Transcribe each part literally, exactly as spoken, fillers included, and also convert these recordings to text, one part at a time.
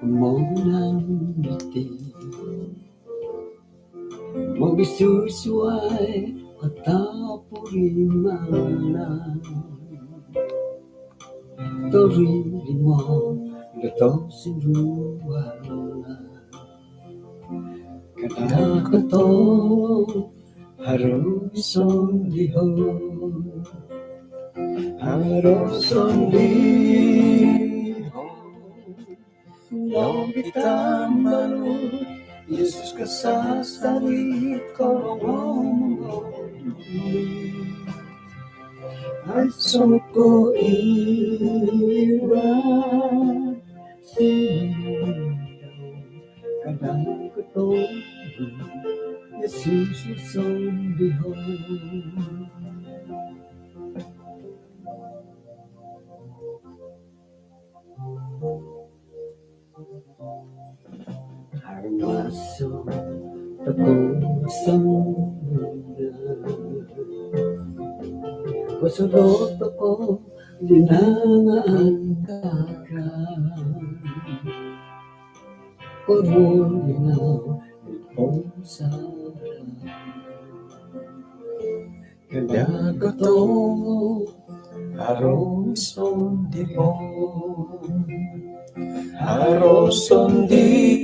Monang diti mogisusuai atau purimanan tori limo dato sinduangan. Kada kotong haro sondihon, haro sondihon. Nogi tambalut Yesus kasasari korongou. Aiso ko iran si kada kotong Yesus sondihon. Harmaso tokou sanggup kosodop tokou di nanga angkakan. Korunau di pongsara kada kotong haro sondihon, haro sondihon.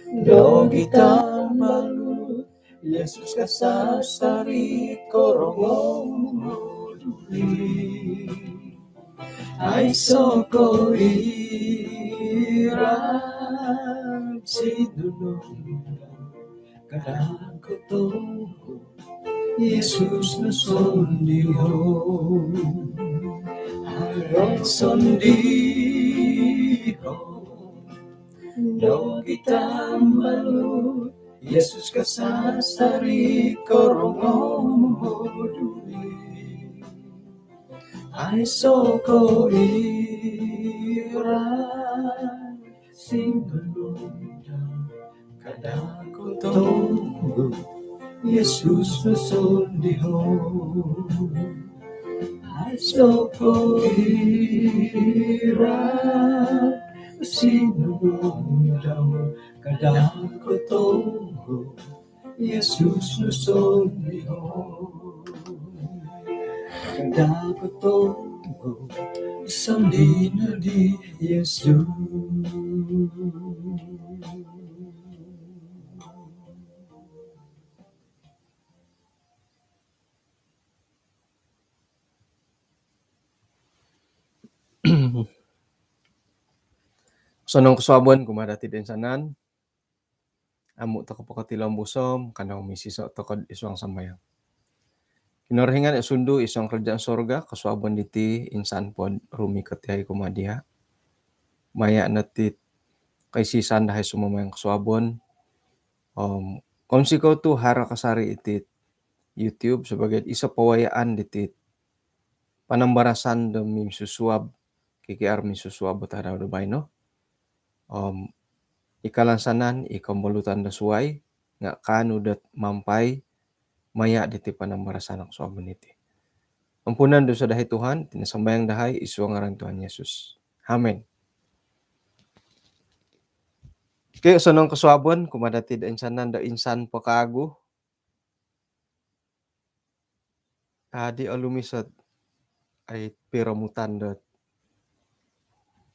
Nogi tambalut Yesus kasasari korongou moduli. Aiso ko iran si nunung kada kotong Yesus no sondihon. Haro sondihon. Nogi tambalut Yesus kasasari korongou moduli. Aiso ko iran si nunung kada kotong Yesus no sondihon. Aiso ko iran si nunung kada kotong Yesus no sondihon. Kada kotong sondihon di Yesus. Osonong kosuabon kumaa dati toinsanan. Amu tokou pokotilombus om kanou misiso tokou id suang sambayang. Kinorohingan Yesus sundu id suang kerajaan sorga, kosuabon diti insan po rumikot yahai kumaa dia. Maya no iti kaisisan dahai sumambayang kosuabon. Om kounsikou tu haro kasari iti YouTube sebagai iso pawayaan diti panambarasan do mimsusuab, K K R mimsusuab do tadau do baino. Om i kalansanan, i kombolutan do suai nga kaanu dot mampai maya diti panambarasan kosuabon diti. Ampunan dosa dahai Tuhan, iti no sambayang dahai id suang ngaran Tuhan Yesus. Amin. Okey, osonong kosuabon kumaa dati toinsanan do insan po kawagu. Adi olumis ot ai piromutan dot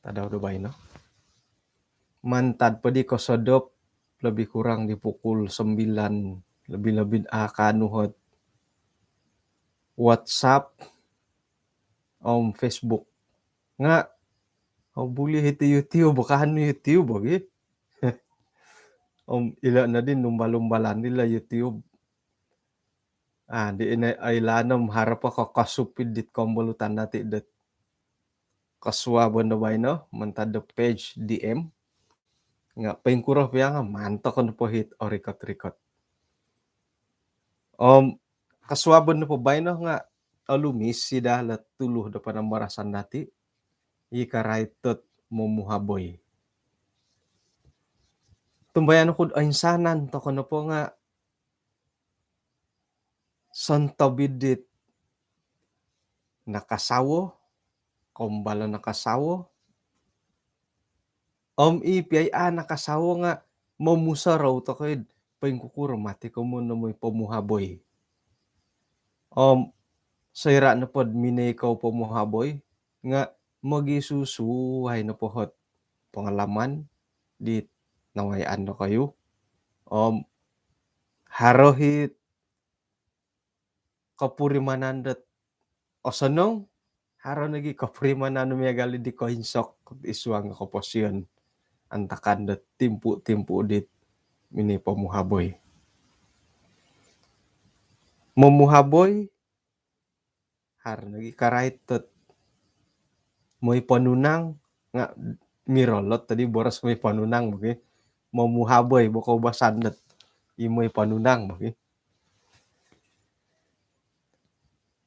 tadau do baino. Mantad po di kosodop lebih kurang di pukul sembilan, lebih-lebih a kaanu ot WhatsApp om Facebook. Nga au buli hiti YouTube, kaanu YouTube lagi. Om ilo nodi numbal-numbalan dilo YouTube. Ah, di ina ai lanom harap ko kosupid dit kombolutan dati dot kosuabon do baino mantad do page D M. Nga poingkuro pia nga mantad ko nopo hiti orikot-rikot. Om kosuabon nopo baino nga olumis ida lo tuluh do panambarasan dati i karait dot momuhaboi. Tumbayaan ku do oinsanan tokou nopo nga sontob i dit nakasawo, kombolo nakasawo, Om i piai anak kasawo nga momusorou tokoid poingkukuro mati komo no moi pomuhaboi. Om soira nopod minoi kou pomuhaboi nga mogisusuai nopo hot pengalaman di nawayaan dokoyu. Om haro hit kopurimanan dot osonong, haro nogi kopurimanan miagal di koinsok id suang koposion antakan dot timpu-timpu dit minoi pomuhaboi. Momuhaboi, haro nogi karait dot moi ponunang, nga mirolot tadi boros moi ponunang bagi. Momuhaboi bo koubasan dot i moi ponunang bagi.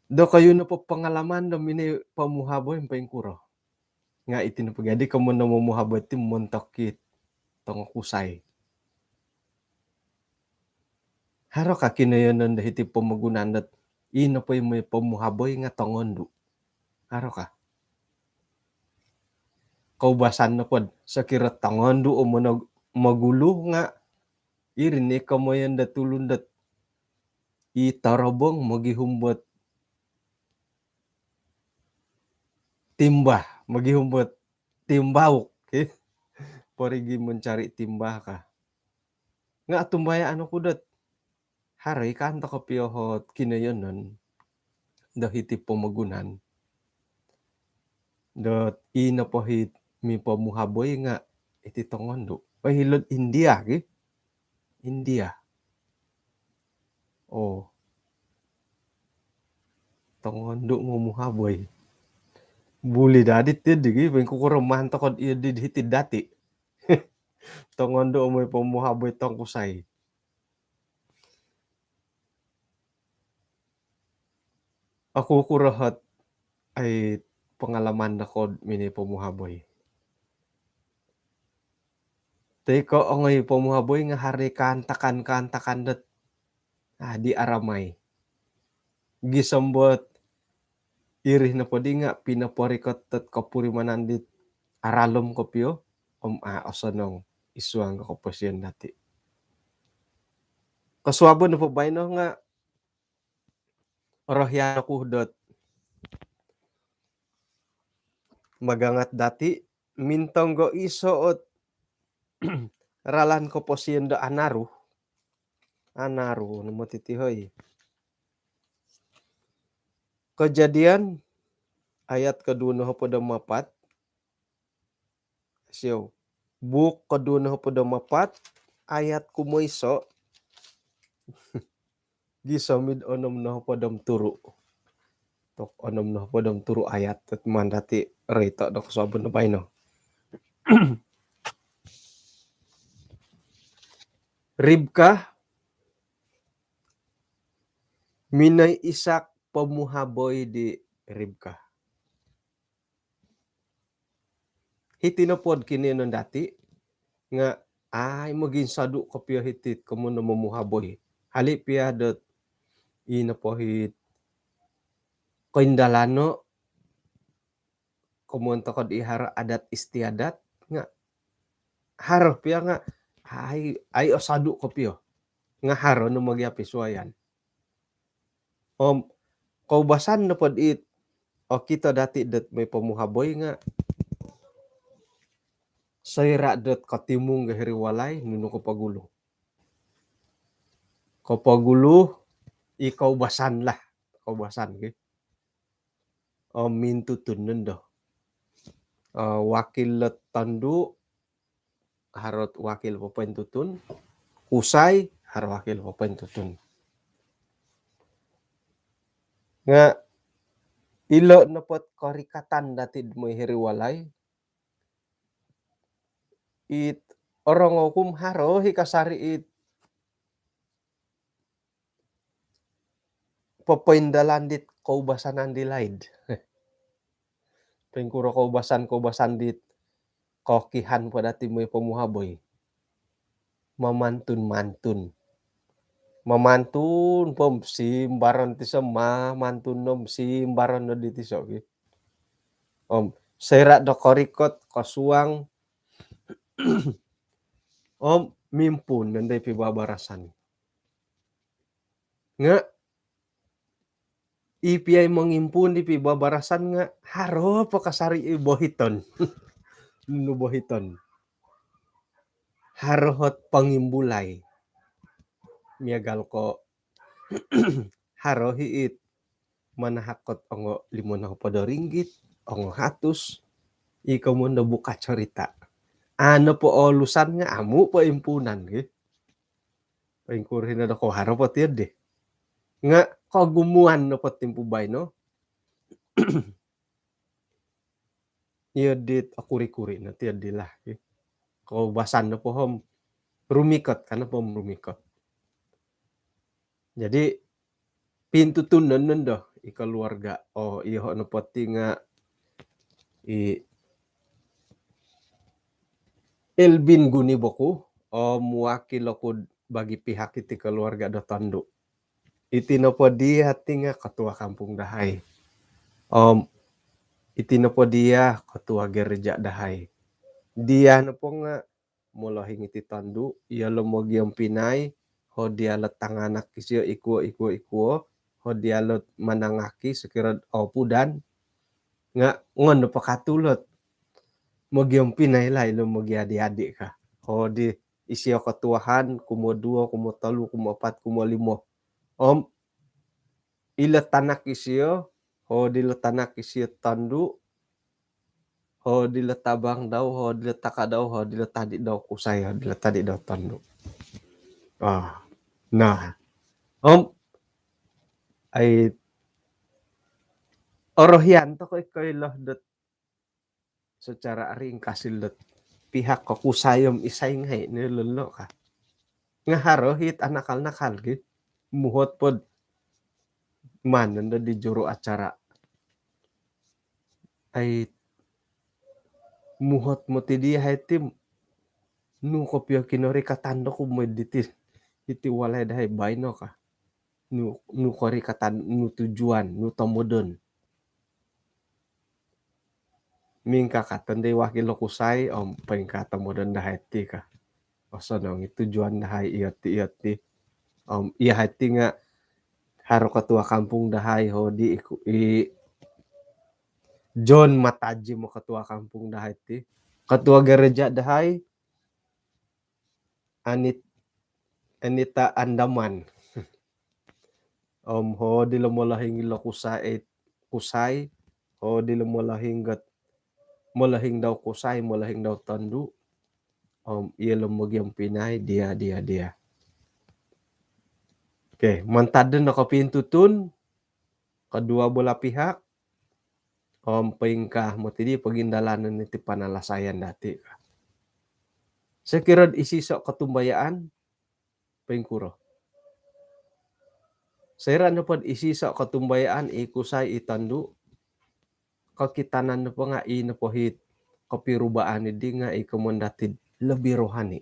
Dokoyu nopo pengalaman do minoi pomuhaboi om poingkuro? Nga iti nopo gia di komo no momuhaboi ti montok it tongokusai. Haro ka kinoyonon do hiti pomogunan dot i nopo i moi pomuhaboi nga tongondu? Haro ka? Koubasan nopod sokiro tongondu o monog-, mogulu nga iri ni komoyon dot tulun dot i torobong mogihum bot timbah, mogihum bot timbauk, ki. Porigi mencari timbah ka. Nga tumbayaan oku dot haro i kanto kopio hot kinoyonon do hiti pomogunan dot i nopo hit mipomuhaboi nga iti tongondu. Oi, hilo'd India, ki. India. Oh. Tongondu momuhaboi. Buli dadi ti digi, poingkukuro maan toko'd iyo di hiti dati. Tongondu moi pomuhaboi tongkusai. Oku kuro hot ai pengalaman doko'd minoi pomuhaboi. Toi ko ongoi pomuhaboi nga haro i kaantakan-kaantakan dot, ah, di aramai. Gisom bot iri nopo di nga pinoporikot dot kopurimanan dit aralom kopio, om, ah, osonong id suang koposion dati. Kosuabon nopo baino nga orohian oku dot magangat dati mintong go iso ot ralan koposion do anaru. Anaru no moti ti, hoi. Kejadian ayat koduo nohopod om apat. Siou. Buuk koduo nohopod om apat, ayat kumoiso gisom id onom nohopod om turu. Tok onom nohopod om turu ayat dot maan dati roito do kosuabon do baino. Ribka, minoi Isak pomuhaboi di Ribka. Hiti nopod kinoyonon dati nga ai moginsodu kopio hiti komo no momuhaboi. Hali pia dot i nopo hit koindalano, komoyon toko'd i haro adat istiadat nga haro pia nga ai, ai osodu kopio. Nga haro no mogiapisuayan. Om koubasan nopod it okito dati dot moi pomuhaboi nga soira dot kotimung go hiri walai, nunu kopogulu? Kopogulu i koubasan lah, koubasan, ki. Om mintutun nondo. Ah, wakil lo tondu, haro wakil popointutun, kusai, haro wakil popointutun. Nga ilo nopot korikatan dati moi hiri walai, it orongou ku om haro i kasari it popoindalan dit koubasanan di laid. Poingkuro koubasan-koubasan dit kokihan po dati moi pomuhaboi? Mamantun-mantun. Mamantun po om simbaron tiso, mamantun no om simbaron no di tiso, ki. Om soira do korikot, kosuang, Om mimpuun nondo i pibabarasan. Nga' i piai mongimpuun di pibabarasan nga' haro po kasari' i bohiton. Nunu bohiton? Haro ot pangimbulai. Miagal ko' haro hi it manahak ot ongo limo nohopod do ringgit, ongo hatus, i komoyon do buka cerita. Ano po olusan nga' amu' po impuunan gi. Poingkuro hino do ko' haro po tiyo di. Nga' kogumuan nopo timpu baino, iyo dit okuri-kuri no tiyo di lah. Koubasan nopo om rumikot, kan nopo om rumikot. Jadi pintutunon nondo i keluarga. Oo, iyoho' nopo ti nga' i Elvin Guniboku, oo, muwakil oku bagi pihak iti keluarga do tondu'. Iti nopo diya' ti nga' ketua kampung dahai. Om iti nopo diya' ketua gereja dahai. Diya' nopo nga' molohing iti tondu', iyolo' mogiompinai, hodi iyolo' tanganak isio ikuo, ikuo, ikuo, hodi iyolo' manangaki sokiro opudan, nga' ngon nopo katulot. Mogiompinai lah ilo' mogiadi-adi ka. Hodi isio ketuahan, kumoduo, kumotolu, kumopat, kumolimo. Om ilo' tanak isio, hodi ilo' tanak isio tondu', hodi ilo' tabang dau, hodi ilo' taka' dau, hodi ilo' tadi' dau kusai, hodi ilo' tadi' dau tondu'. Ah, nah. Om ai orohian toko' iko ilo' dot secara ringkas ilo' dot pihak ko' kusai om isai ngai' ni lolo' ka. Nga' haro hi it anakal-nakal gi. Muhot pod maan nondo di juru acara. Ai muhot moti di hai ti, nu kopio kinorikatan doku moi diti, iti walai dahai baino ka. Nu, nu korikatan, nu tujuan, nu tomodon. Mingkakaton di wakil do kusai, om poingkaa tomodon dahai ti ka. Osonong i tujuan dahai iyo ti, iyo ti. Om iyahai ti nga' haro ketua kampung dahai, hodi iku, i John Matajim o ketua kampung dahai ti. Ketua gereja dahai, Anit-, Anita Andaman. Om hodi ilo' molohing ilo' kusai, kusai, hodi ilo' molohing got, molohing dau kusai, molohing dau tondu'. Om iyolo' mogiompinai, diya', diya', diya'. Okey, mantad do nokopintutun kedua belah pihak, om poingkaa moti di pogindalanon iti panalasayan dati' ka. Sokiro'd isiso' kotumbayaan, poingkuro? Soira' nopod isiso' kotumbayaan i kusai i tondu', kokitanan nopo nga' i nopo hi it kopirubaan iddi nga' i komoyon dati'd lebih rohani.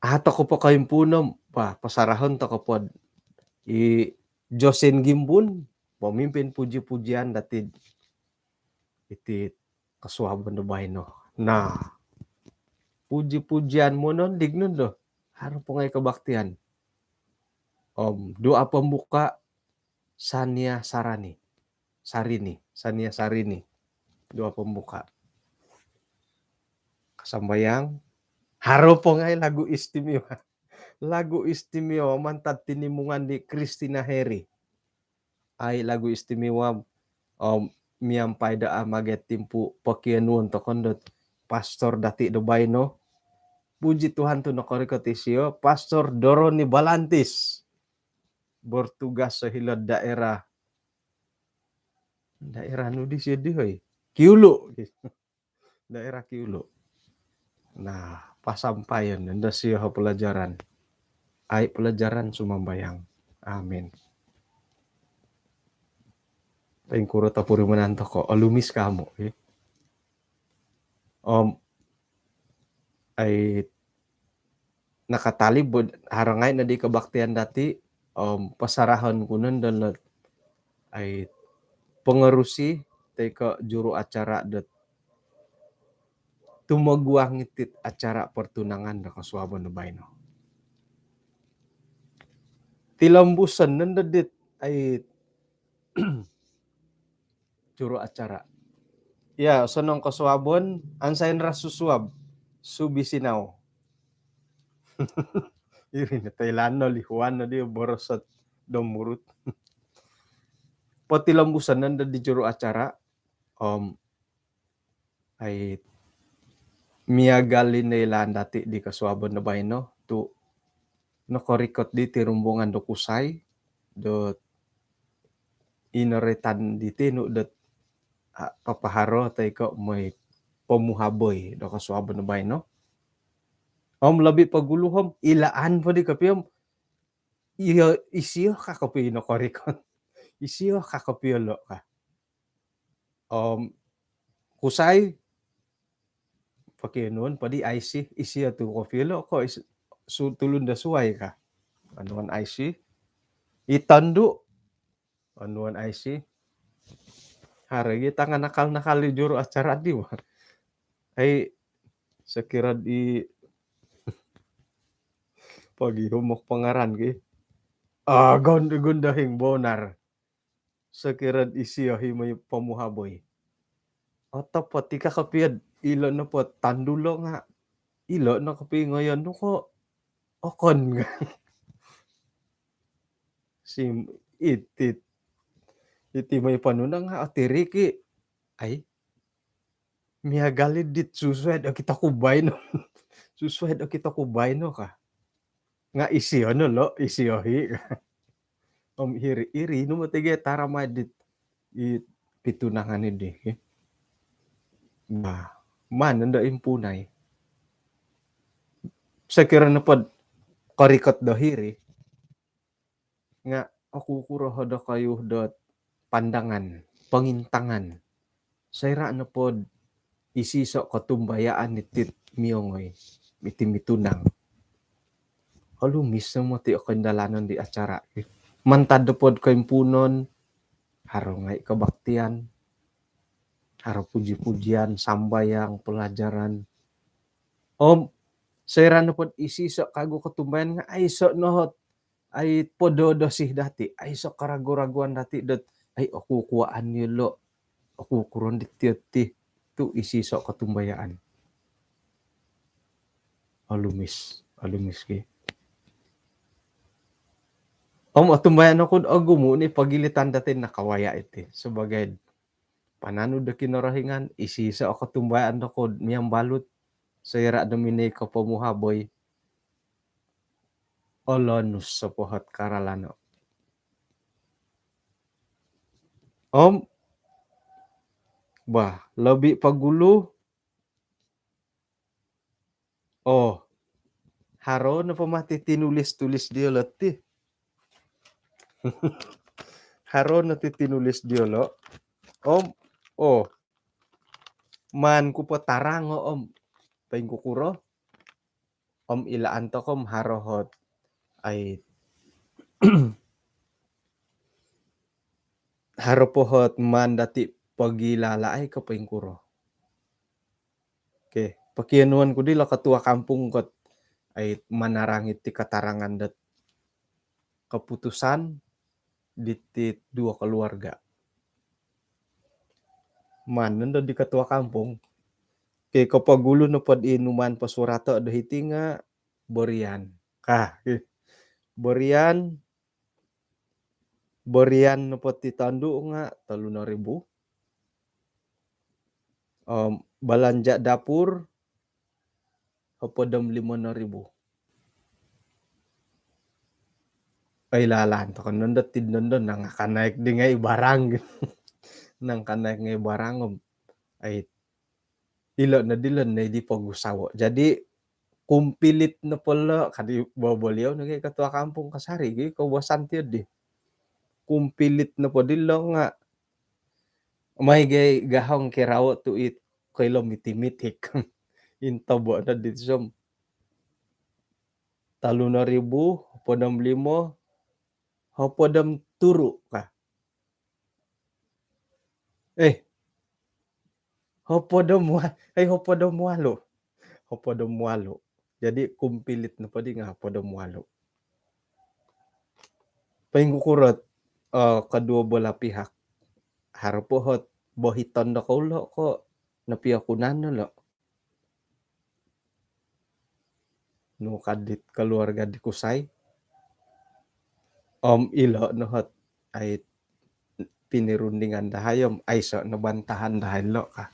A' toko' po koimpuun om, bah, pasarahon toko' pod i Josen Gimbun, pemimpin puji-pujian dati'd iti kosuabon do baino. Nah, puji-pujian monondig nondo, haro po ngai' kebaktian. Om doa pembuka, Sania Sarani. Sarini, Sania Sarini. Doa pembuka. Kasambayang, haro po ngai' lagu istimewa. Lagu istimewa mantad tinimungan di Christina Heri. Ai lagu istimewa, om miampai do a' magai' timpu' pokionuon toko' nondot pastor dati' do baino. Puji Tuhan tu' nokorikot isio, Pastor Doroni Balantis. Bertugas hilo'd daerah, daerah nu di sio di, hoi? Kiulu. Daerah Kiulu. Nah, pasampaion nondo sio o pelajaran. Ai pelajaran sumambayang. Amin. Poingkuro topurimanan toko', olumis ka amu', eh? Om ai nakatalib bo, haro ngai' noddi kebaktian dati', om pasarahon ku nondo dot ai pengerusi toi ko' juru acara dot tumoguang iti't acara pertunangan do kosuabon do baino. Tilombuson nondo dit ai juru acara. Ya, osonong kosuabon, ansain ras susuab, subi sinau. Iri no toilaan no lihuan no di boros ot domurut. Potilombuson nondo di juru acara, om ai miagal i noilaan dati di kosuabon do baino tu nokorikot di tirumbungan do kusai dot inoroitan di tinu dot, ah, papaharo toi ko moi pomuhaboi do kosuabon do baino. Om lobi pogulu om ilaan po di kopio om iyo, isio ka kopio nokorikot. Isio ka kopio lo ka. Om kusai pokionuon po di I C, isio tu kopio lo ko is-, su-, tulun do suai ka. Onuan I C. I tondu, onuan I C. Haro gia tangan nakal-nakal di juru acara di wa. Ai, sokiro di pogihum oku pangaran ki. Ah, gun-, gundohing bonar. Sokiro isio i moi pomuhaboi. Otopot i ka kopio, ilo nopo tondu lo nga ilo no kopio ngoyon nu ko okon nga. Sim, iti, iti moi ponunang nga otirik i. Ai, miagal i dit susuai do kito kubai no. Susuai do kito kubai no ka. Nga isio no lo, isio i. Om iri, iri no moti gia taramai dit i pitunangan i di. Bah, maan no do impunai. Sokiro nopo do korikot do hiri. Nga oku kuro ho dokoyu dot pandangan, pongintangan. Soira nopo do isiso kotumbayaan iti miongoi, iti mitunang. Olumis no moti o koindalanon di acara. Mantad nopo do koimpuunon, haro ngai kebaktian, haro puji-pujian, sambayang, pelajaran. Om soira nopo do isiso kagu kotumbayaan nga aiso no ot ai pododosi dati, aiso keragu-raguan dati dot, ai, oku kuaan yolo, oku kuron di tio ti, tu isiso kotumbayaan. Olumis, olumis ki. Om otumbayaan oku do ogumu ni pogilitan dati nakawaya iti sebagai pananud do Kinorohingan, isiso o kotumbayaan doku do miambalut, soira do minoi ko pomuhaboi, olonus o pohot karalano. Om, bah, lobi pogulu. Oh, haro nopo moti tinulis-tulis diolo ti. Haro no ti tinulis diolo. Om, oh, maan ku po tarango om poingkukuro. Om ilaan tokou om haro hot, ai, haro po hot maan dati pogilalaai ko poingkuro. Okey, pokionuon ku dilo ketua kampung kot, ai, manarang iti keterangan dot keputusan diti duo keluarga. Maan nondo di ketua kampung. Okey, kopogulu nopo di numaan posurato do hiti nga borian. Kah, okey. Borian, borian nopo ti tondu nga tolu no ribu. Om, belanja dapur, hopod om limo no ribu. Ai, lalan tokou nondo ti nondo nang akan naik di ngai barang. Nang akan naik ngai barang om. Ai, ilo no dilo nai di pogusawo. Jadi, kumpilit nopo lo, kadi boboliau no gi ketua kampung kasari gi koubasan tio di. Kumpilit nopo dilo nga mai gai gahong kirawo tu it koilo miti-mitik. Intobo no di som. Tolu no ribu, hopod om limo, hopod om turu kah. Eh. Hopod om wa-, ai, hopod om walu. Hopod om walu. Jadi kumpilit nopo di nga hopod om walu. Poingkuro ot, eh, kedua belah pihak? Haro po ot bohiton dokoyu lo ko nopiokunan lo? Nu ka dit keluarga di kusai. Om ilo no ot, ai, pinirundingan dahai om aiso no bantahan dahai lo ka.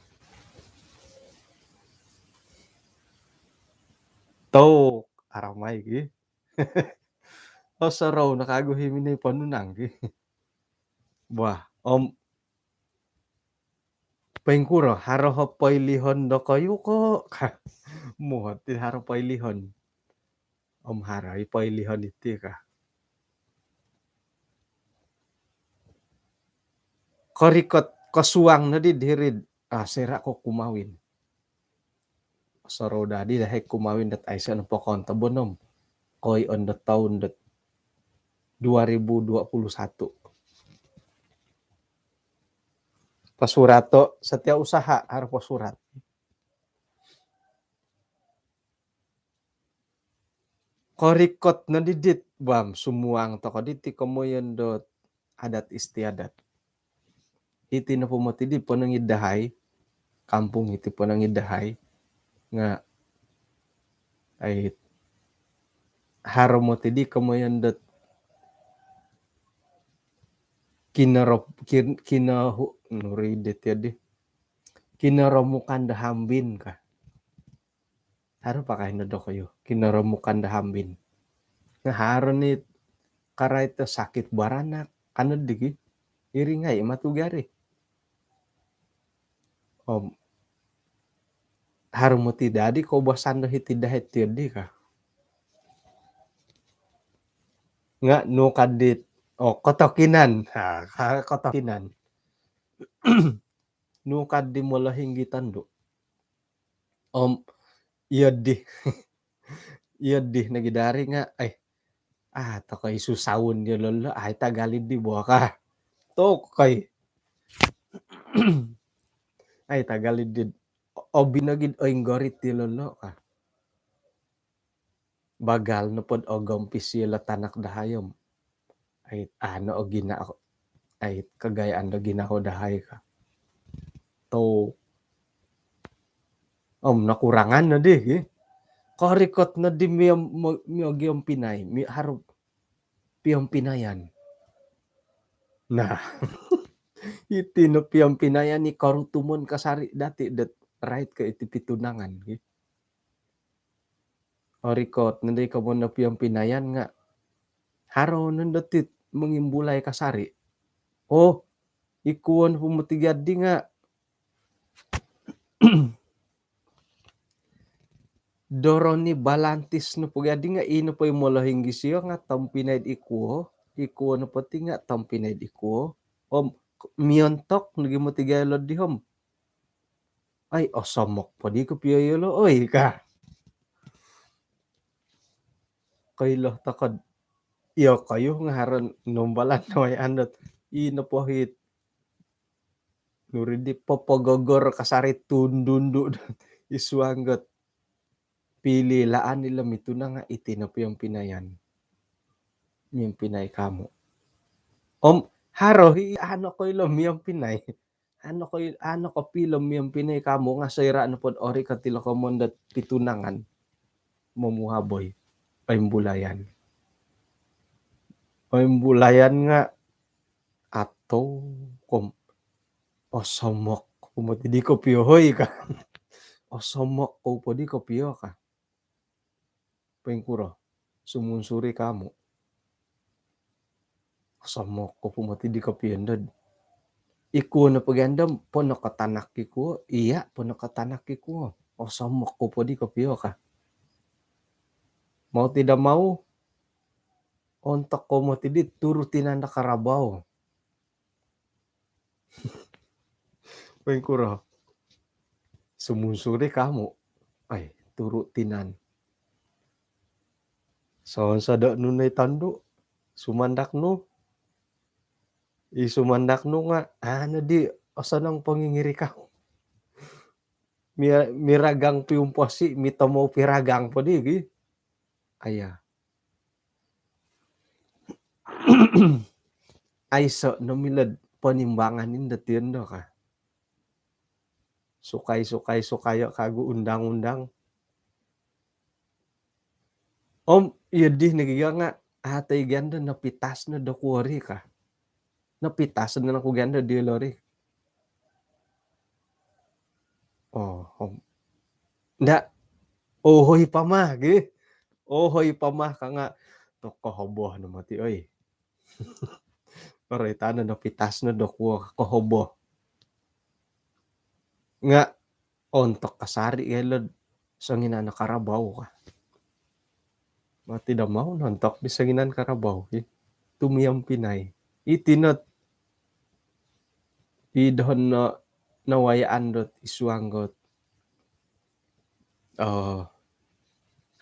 Tu aramai ki. Osorou no kagu i minoi ponunang ki. Wah, om poingkuro, haro o poilihon dokoyu ko ka. Muhot i haro poilihon. Om haro i poilihon iti ka. Korikot, kosuang no di diri, ah, soira ko kumawin. Osorou daa di dahai kumawin dot aiso no pokontobon om koi ondo toun dot dua ribu dua puluh satu. Posurato, setiap usaha haro posurat. Korikot no di dit, bam, sumuang toko diti komoyon dot adat istiadat. Iti nopo moti di ponong id dahai, kampung iti ponong id dahai, nga, ai, haro moti di komoyon dot kinoro-, kin-, kinohu-, nuri dit ya di. Kinoromukan do hambin ka. Haro pakai no dokoyu, kinoromukan do hambin. Nga haro ni karait do sakit baranak, kano digi, iri ngai matu gari. Om haro moti dadi koubasan do hiti dahai ti di ka. Nga nu ka dit, oh, kotokinan. Ha, ka-, kotokinan. Nu ka di molohing gi tondu. Om, iyo di. Iyo di nogi dari nga, ai, ah, tokoi susaun yo lolo, ai, tagal di bo ka. Tokoi. Ai, tagal di. Obi nogi oinggorit yo lolo ka. Bagal nopo do ogompis ilo tanak dahai om, ai, ano o gina-, ai, kagayaan do ginawo dahai ka. Tu om nokurangan no di, ki. Korikot no di mio-, mo-, miogiompinai, mi-, haro piompinayan. Nah, iti no piompinayan i korutumon kasari dati dot rait ko iti pitunangan, ki. Orikot nondo i komoyon do piompinayan nga haro nondo ti mongimbulai kasari. Oh, ikuon po moti gia di nga doroni balantis nopo gia di nga ino po i molohing gi sio nga tompinai di ikuo, ikuo nopo ti nga tompinai di ikuo. Om miontok nogi moti gia lo di om, ai, osomok po di kopio yolo, oi, ka. Koilo toko do iyokoyu nga haro numbalan no ai andot. Ino po it nuri di popogogor kasari tundundu id suang dot pililaan ilo mitunang nga iti no piompinayan. Miompinai kamu. Om haro i ano koilo miompinai. Ano ko, ano kopio miompinai kamu nga soira nopo do orikot ilo komoyon dot pitunangan, momuhaboi, oimbulayan. Oimbulayan nga ato kom, osomok po moti di kopio, hoi, ka. Osomok po di kopio ka. Poingkuro, sumunsuri kamu. Osomok po moti di kopio ndo. Ikuo nopo gia ndo, ponoko tanak ikuo, iya, ponoko tanak ikuo. Osomok po di kopio ka. Mau tidak mau, ontok ko moti di turu tinan do karabau. Poingkuro, sumunsuri kamu. Ai, turu tinan. Sonsodo nu no i tondu, sumandak nu. I sumandak nu nga, ano di, osonong pongingiri kamu. Mi-, miragang piumposi, mitomou piragang po di gi. Aya. Aiso no milo'd ponimbangan indo tiyondo ka. Sukai, sukai, sukayo kagu undang-undang. Om, iyo di nogi nga, atai ganda napitas no do kuori ka. Napitas no nangku ganda di lori. Oh, om. Nda, ohoi pamah gi. Ohoi pamah ka nga, toko hoboh no mati, oi. Ori tana napitas no do kuo kohoboh. Nga ontok kasari gai lo'd songinan karabau ka. Mati damau nontok di songinan karabau ki. Tumiom pinai. Iti not i dohon no nawayaan dot isuang got. Oh,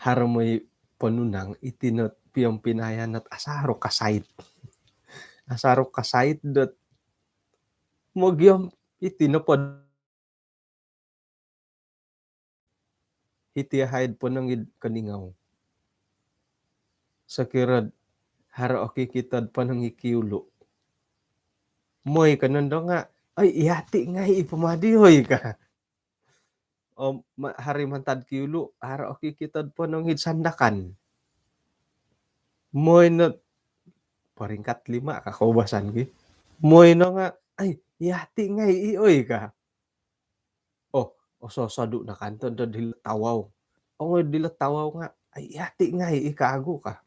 harmoi ponunang iti not piom pinayan not asaru kasait. Asaru kasait dot mogiom iti no pod hiti ahaid ponongid Keningau. Sokirod haro oki kitod ponongid Kiulu. Moi ka nondo nga, ai, iyati ngai i pamadi, oi ka. Om, ma-, hari mantad Kiulu, haro oki kitod ponongid Sandakan. Moi no peringkat lima ka koubasan ki. Moi no nga, ai, iyati ngai i, oi ka. Oh, ososodu nakan to do dilo tawau. Ongoi dilo tawau nga, ai, iyati ngai i kagu ka.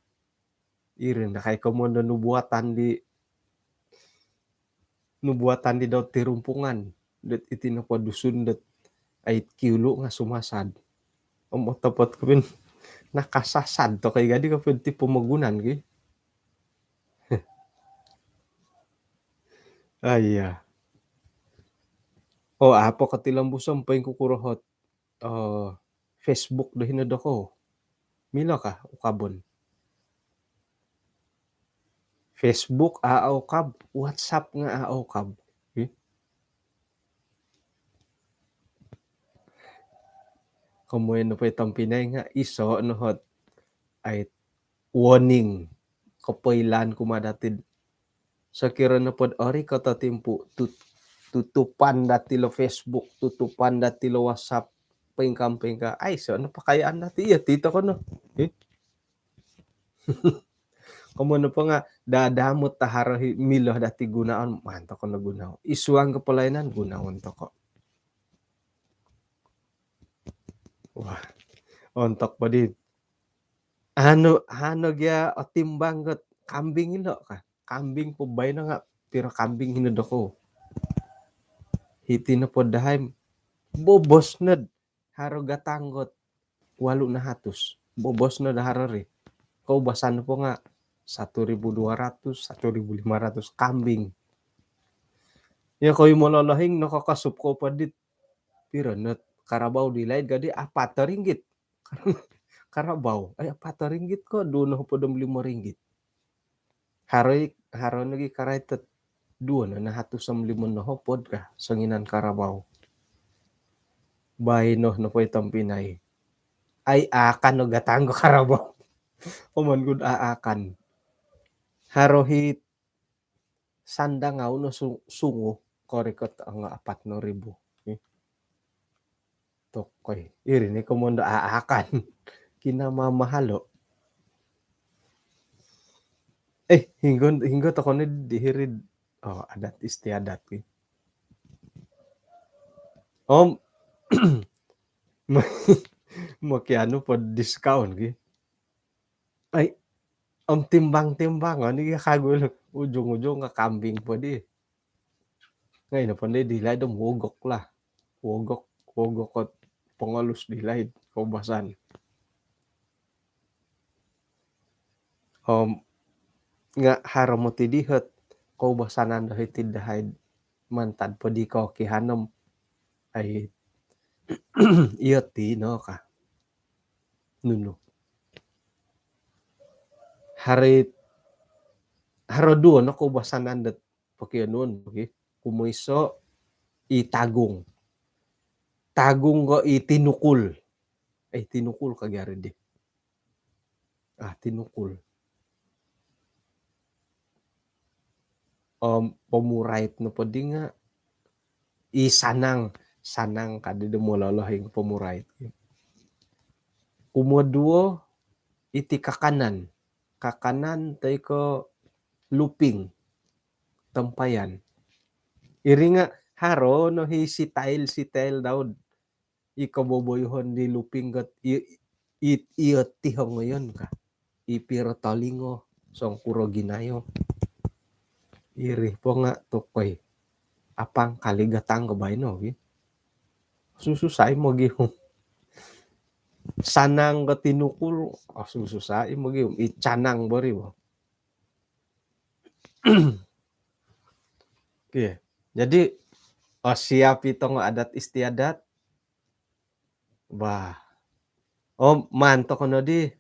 Iri no kai komondo nubuatan di, nubuatan di dot tirumpungan. Dot iti nopo Dusun dot ait Kiulu nga sumasad. Om otopot kopin nakasasad to kai gadi kopin ti pomogunan ki. Ah, iya. Oh, apo katilombus om poingkukuro hot, oh, Facebook do hino doko. Milo ka ukabon? Facebook a ukab, WhatsApp nga a ukab. Ih. Komoyon nopo i tompinai nga iso no hot ai warning, kopoilaan kumaa dati. Sokiro nopod ori koto timpu, tut-, tutupan dati lo Facebook, tutupan dati lo WhatsApp, poingkaa-poingkaa, aiso no pakayaan dati, iyo ti toko no. Eh? Komoyon nopo nga, dadamut taharo hi milo dati gunaon, maan toko no gunaon. Isuang ko pelayanan, gunaon toko. Wah, ontok po di. Anu, anu gia otimbang got kambing ilo ka. Kambing po baino nga piro kambing hino doko. Hiti nopo dahai bobos nod haro gatang got walu nahatus. Bobos nod haro ri. Koubasan po nga satu ribu dua ratus, satu ribu lima ratus kambing. Ya, koi mololohing no kokosup ko po dit piro no karabau di laid gadi apat ringgit. Karabau, ai, apat ringgit ko, duo nohopod om limo ringgit. Haro i, haro nogi karait dot duo no nahatus om limo nohopod ka, songinan karabau. Baino nopo i tompinai. Ai, akan no gatang ko karabau. Oman gud a-, akan. Haro hi Sandangau no su-, sungu korikot nga apat no ribu. Eh. Tokoi. Iri ni komondo a-, akan. Kinamamahalo. Eh, hinggo, hinggo toko ni di hiri'd. Oh, adat istiadat ki. Om, mo-, mokianu po diskaun ki. Ai, om timbang-timbang, oh, ni kagu lu. Ujung-ujung ka kambing po di. Ngai no po di, di laid om wogok lah. Wogok, wogok ot pongolus di laid, koubasan. Om, nga haro moti di hot, koubasanan do hiti dahai mantad po di kokihanom. Ai, iyo ti no ka. Nunu. Hari, haro duo no koubasanan dot pokionuon, poki. Kumoiso i tagung. Tagung ko i tinukul. Eh, tinukul kagi ari di. Ah, tinukul. Om, pomurait nopo di nga i sanang, sanang kadi do mololohing pomurait. Kumoduo, iti kakanan. Kakanan toi ko luping, tempayan. Iri nga haro no hi sitail-sitail dau do i koboboyoon di luping kat i, i, iyo tihongoyon ka. I piro tolingo, songkuro ginayo. Iri po nga tokoi. Apang kali gatang ko baino, wi. Susu sai mogihum. Sanang ko tinukul, oh, susu sai mogihum. I canang bori, bo. Oke. Jadi, oh, siapi tongo adat istiadat. Bah. Om, maan toko nodi.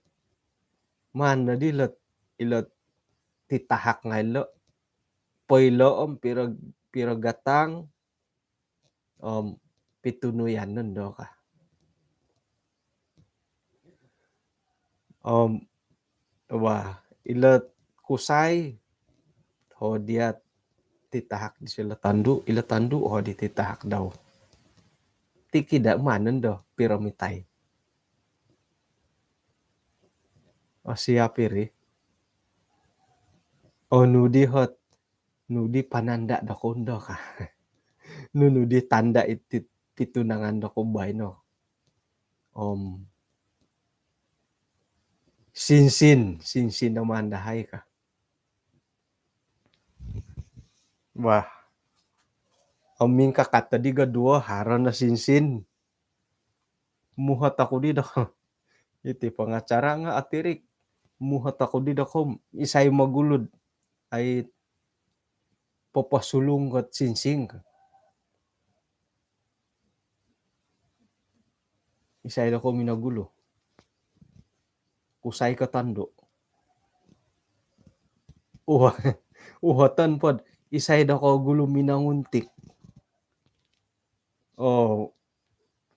Maan nodi lot, ilot titahak ngai lo. Poilo om piro, piro gatang. Om, pitunuyan nondo ka. Om, wah, ilo kusai, ho dia titahak disilo tondu, ilo tondu, ho di titahak dau. Tiki da maan nondo, piro mitai. Oh, siap iri. Oh, nudi hot, nudi pananda dokou ndo ka. Nu, nudi tanda iti pitunangan dokou baino. Om, sinsin, sinsin no maan dahai ka. Wah. Om, mingkakat tadi ga duo, haro no sinsin. Muhot oku di dokou. Iti pengacara nga atirik. Muhot oku di dokou, isai mogulu do ai poposulung ko sinsing. Isai dokou minogulu? Kusai ko tondu? Uho-, uhoton po do, isai dokou gulu minonguntik? Oh,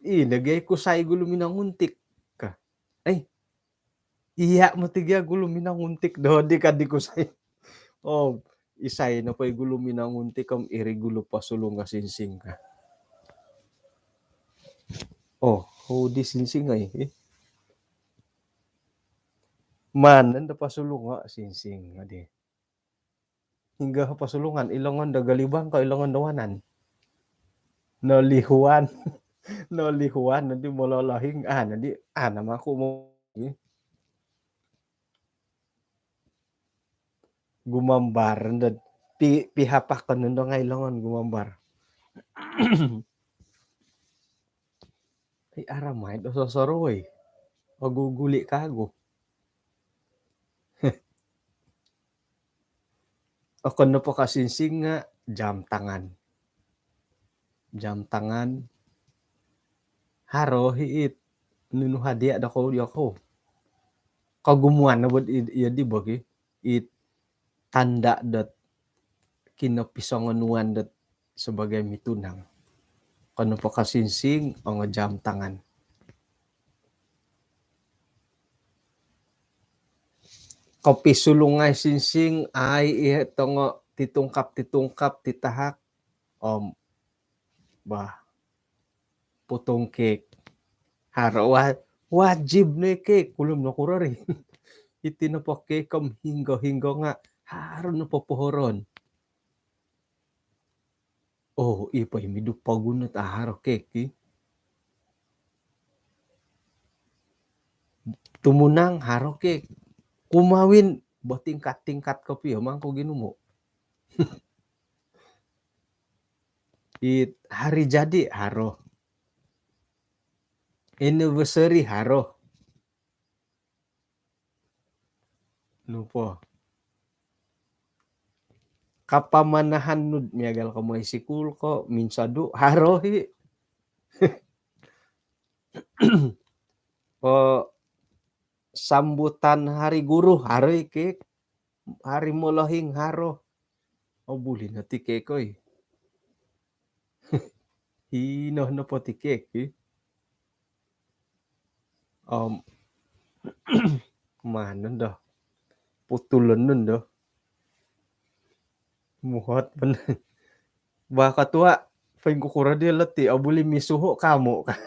ino gia kusai gulu minonguntik ka. Eh, iya moti gia gulu minonguntik do di ka di kusai. Oh, isai nopo i gulu minonguntik om iri gulu posulung ka sinsing ka. Oh, oh, di sinsing ai. Eh. Maan nondo posulung ka sinsing adi. Hinggo posulungan, ilongon do galibang ko ilongon do wanan. Nolihuan. Nolihuan, nodi mololohing. Ah, nodi, ah, nama aku mau. Gumambar, nodi pi, pihapakon nondo ngai longon gumambar. Ai, aramai do sosoroi. Oguguli kagu. Okon nopo ka sinsing nga jam tangan. Jam tangan. Haro hi it nunu hadiah dokou, dokou. Kogumuan no bo di, iya di bagi. It tanda dot kinopisongonuan dot sebagai mitunang. Okon nopo ka sinsing, ongo jam tangan. Kopisulung ngai sinsing, ai, iya tongo titungkap, titungkap, titahak. Om, bah, potong kek. Haro wa-, wajib no kek, kulum no kurori. Iti nopo kek om hinggo-hinggo nga haro no popohoron. Oh, i po i midu pogun no ta haro kek i. Tumunang haro kek. Kumawin bo tingkat-tingkat kopio mangko ginumu. It hari jadi haro. Anniversary haro. Nopo. Kapamanahan nu do miagal ko moi sikul ko, minsodu haro hi. Oh, sambutan hari guru haro i kek. Hari molohing haro. Oh, buli no ti kek oi. Hino no poti keki. Om, manon do. Putulon nun do. Muhot pun. Ba ketua, poingkukuro di leti, obuli misuhu kamu ka.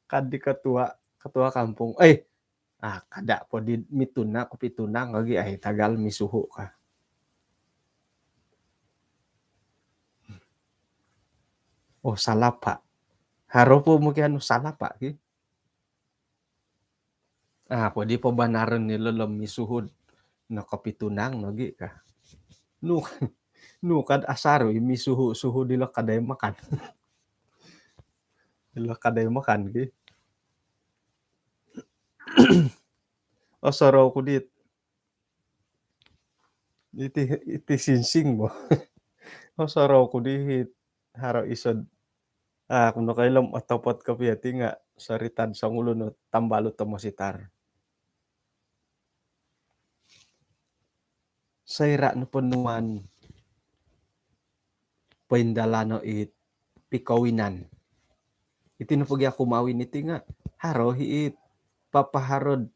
Kadi ketua, ketua kampung. Eh, ah, kada po di mituna, kopitunang lagi, ai, tagal misuhu ka. Oh, salapa. Haro po mungkin anu salapa, ki. Ah, po di po banaran ni lelem misuhud. No kopitunang lagi ka. Nu, nu kad asaru, i misuhu-suhu di lo kadai makan. Di lo kadai makan, ki. Oh, sorou ku dit. Iti, iti sinsing bo. Oh, sorou ku di hit. Haro isod. Ah, kuno kailom otopot kopio ti nga sorita'd songulun o tambalut o mositar. Soira' nopo nuan poindalano' it pikawinan. Iti nopo gia kumawin iti nga' haro hi it papaharo'd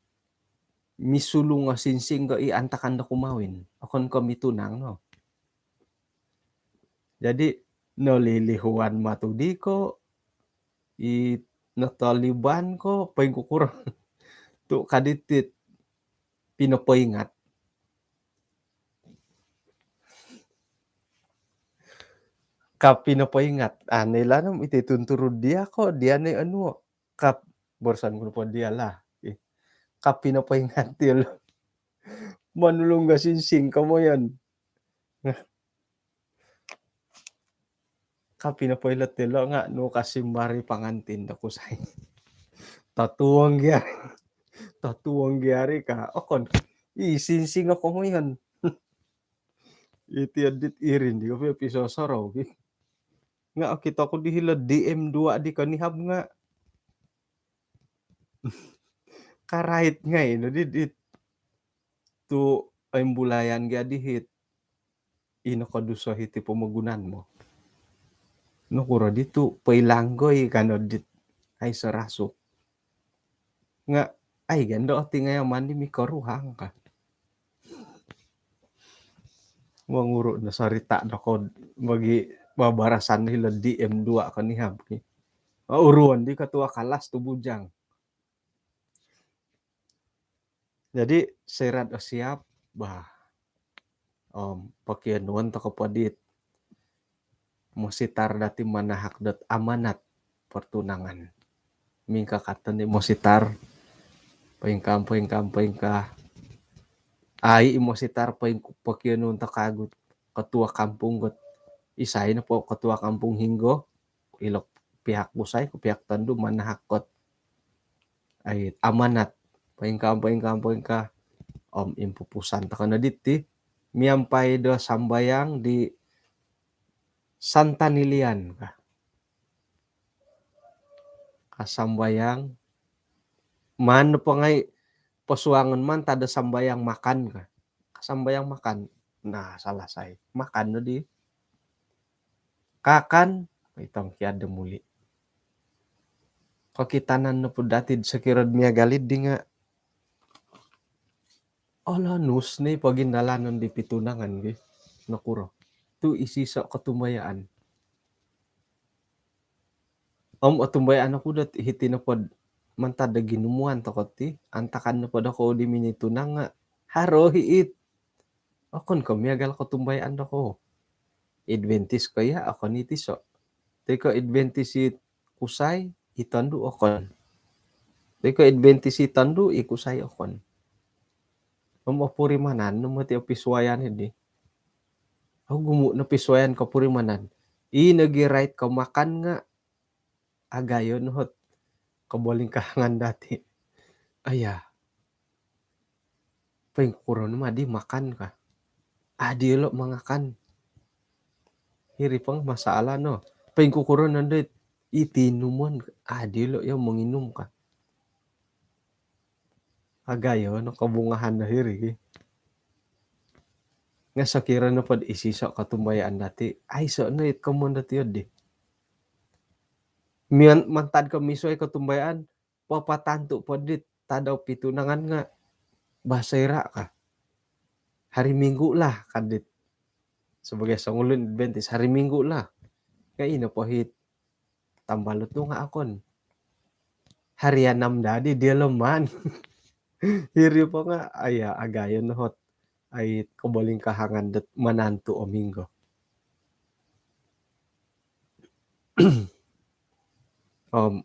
misulung o sinsing ko i antakan do kumawin. Okon ko mitunang no. Jadi nolilihuan matu di ko i notoliban ko poingkukuro tu' kaditit pinopoingat. Ka pinopoingat. Ah, noilaan om iti tunturu dia ko, dia noi anuo. Ka boroson ku nopo dia lah. Eh, ka pinopoingat ti lo. Monulung ga sinsing komoyon. Ka pinopoilo ti lo nga' nu kasimbari pangantin do kusai. Totuong gia ri. Totuong gia ri ka. Okon. I sinsing o komoyon. Iti odit irin di kopio pisosorou ki. Nga' okito ku di hilo D M dua di konihab nga' karait ngai' no di, di tu' oimbulayan gia di hit. Ino koduso hiti pomogunan mo. Nokuro di tu' poilanggoi kano dit ai sorasuk. Nga' ai gando oti ngai' aman di mikoruhang ka. Monguru' no sorita' do kod bagi babarasan hilo D M dua konihab ki. Uruon di ketua kalas tu bujang. Jadi soira'd osiap bah. Om pokionuon toko po dit mositar dati manahak dot amanat pertunangan. Mingkakat ni mositar poingkaa, poingkaa, poingkaa. Ai i mositar poing, pokionuon toko agut ketua kampung got isai nopo ketua kampung hinggo, ilo pihak kusai ko pihak tondu manahak kot ai amanat. Poingkaa, poingkaa, poingkaa. Om impupusan toko no diti miampai do sambayang di Santanilian ka. Ka sambayang. Maan nopo ngai' posuangon mantad do sambayang makan ka. Ka sambayang makan. Nah, salasai. Makan no di. Kakan, itong kiad do muli. Kokitanan nopo dati'd sokiro'd miagalid di nga' olonus ni pogindalanon di pitunangan gi. Nokuro. Tu' isiso' kotumbayaan. Om otumbayaan oku dot hiti nopod mantad do ginumuan toko ti, antakan nopod oku di minitunang nga' haro hi it. Okon ko miagal kotumbayaan doko. Adventist ko iya, okon i tiso. Toi ko Adventist i kusai, i tondu okon. Toi ko Adventist i tondu, i kusai okon. Om opurimanan no moti opisuayan di. Ogumu' no pisuayan kopurimanan. I nogi rait ko makan nga' agayo no hot kobolingkahangan dati. Aya. Poingkuro no madi makan ka. Adi lo mangakan. Hiri pang masalah no. Poingkukuro nondo iti inumon. Adi lo iyo monginum ka. Agayo no kobungahan do hiri ki. Nga' sokiro nopod isiso' kotumbayaan dati, aiso' no it komon dati oddi. Mian mantad ko misuai kotumbayaan, papatantu po dit tadau pitunangan nga, bah, soira ka. Hari Minggu lah, ka dit. Sebagai songulun Adventist, hari Minggu lah. Nga ino po hit tambalut nu nga okon. Hari anam dadi dia leman. Hiri po nga, aya, agayo no hot. Ai, kobolingkahangan dot manantu o minggu. Om,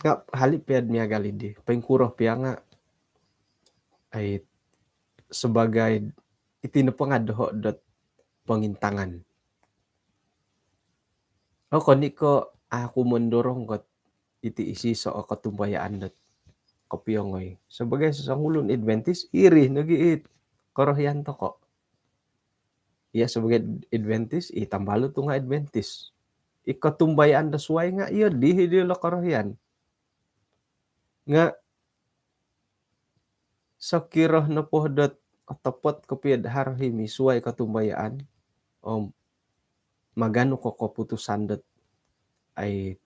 nga hali pia miagal di. Poingkuro pia nga, ai, sebagai iti nopo nga doho dot pongintangan. Okon i ko aku mendorong kot iti isiso o kotumbayaan dot kopiongoi. Sebagai songulun Adventist, iri nogi it korohian toko. Iya, sebagai Adventist, i tambalut tu nga Adventist. I kotumbayaan do suai nga, iyo dihi di lo korohian. Nga sokiro nopo dot otopot kopio do haro hi misuai kotumbayaan, om maganu ko koputusan dot ai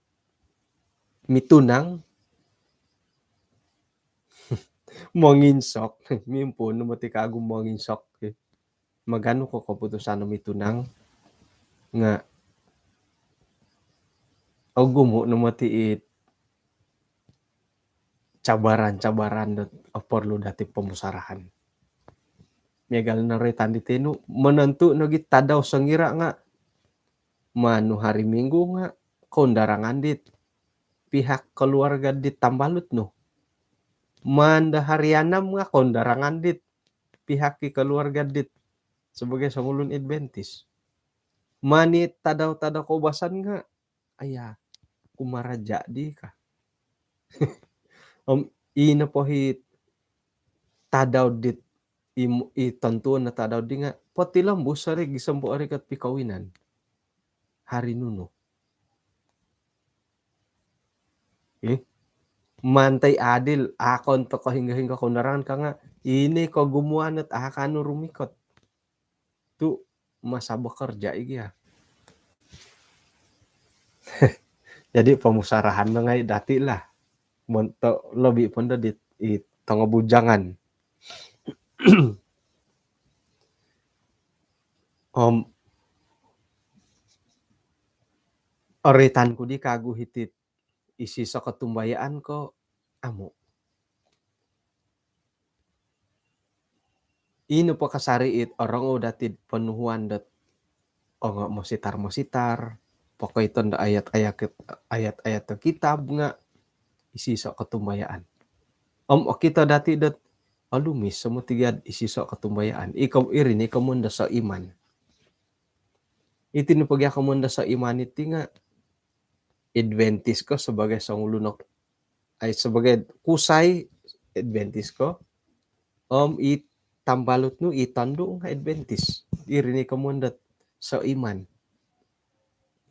mitunang, monginsok, mimpuun no moti kagu monginsok. Maganu ko koputusan no mitunang, nga ogumu no moti it cabaran-cabaran dot oporlu dati pomusarahan. Miagal no ri tandi tinu, menentu nogi tadau songira nga, manu hari Minggu nga koundarangan dit pihak keluarga dit tambalut nu. Manda hari anam nga koundarangan dit pihak i keluarga dit sebagai songulun Adventist. Mani tadau-tadau koubasan nga, aya, kumaraja di ka. Om, ino po hi tadau dit, i, i tontuon na tadau di nga, potilombus ari gisom po ari kat pikawinan. Hari nunu. Eh, mantai adil, akon toko hingga-hingga koundarangan ka nga, ini kogumuan et akanu rumikot. Tu masa bekerja iki ya. Jadi pomusarahan no ngai dati lah. Monto lobi pondo di, i tongo bujangan. Om, oritan ku di kagu hitit isiso kotumbayaan ko amu. Ino po kasari it orongou dati ponuhuan dot ongo mositar-mositar, pokoiton do ayat-ayat, ayat-ayat do kitab nga isiso kotumbayaan. Om okito dati dot olumis somo tiga isiso kotumbayaan. Iko iri ni komun do soiman. Iti ni pogi komun do soiman iti nga Adventist ko sebagai songulun, ai, sebagai kusai Adventist ko. Om i tambalut nu, i tondu nga Adventist. Iri ni komun dot soiman.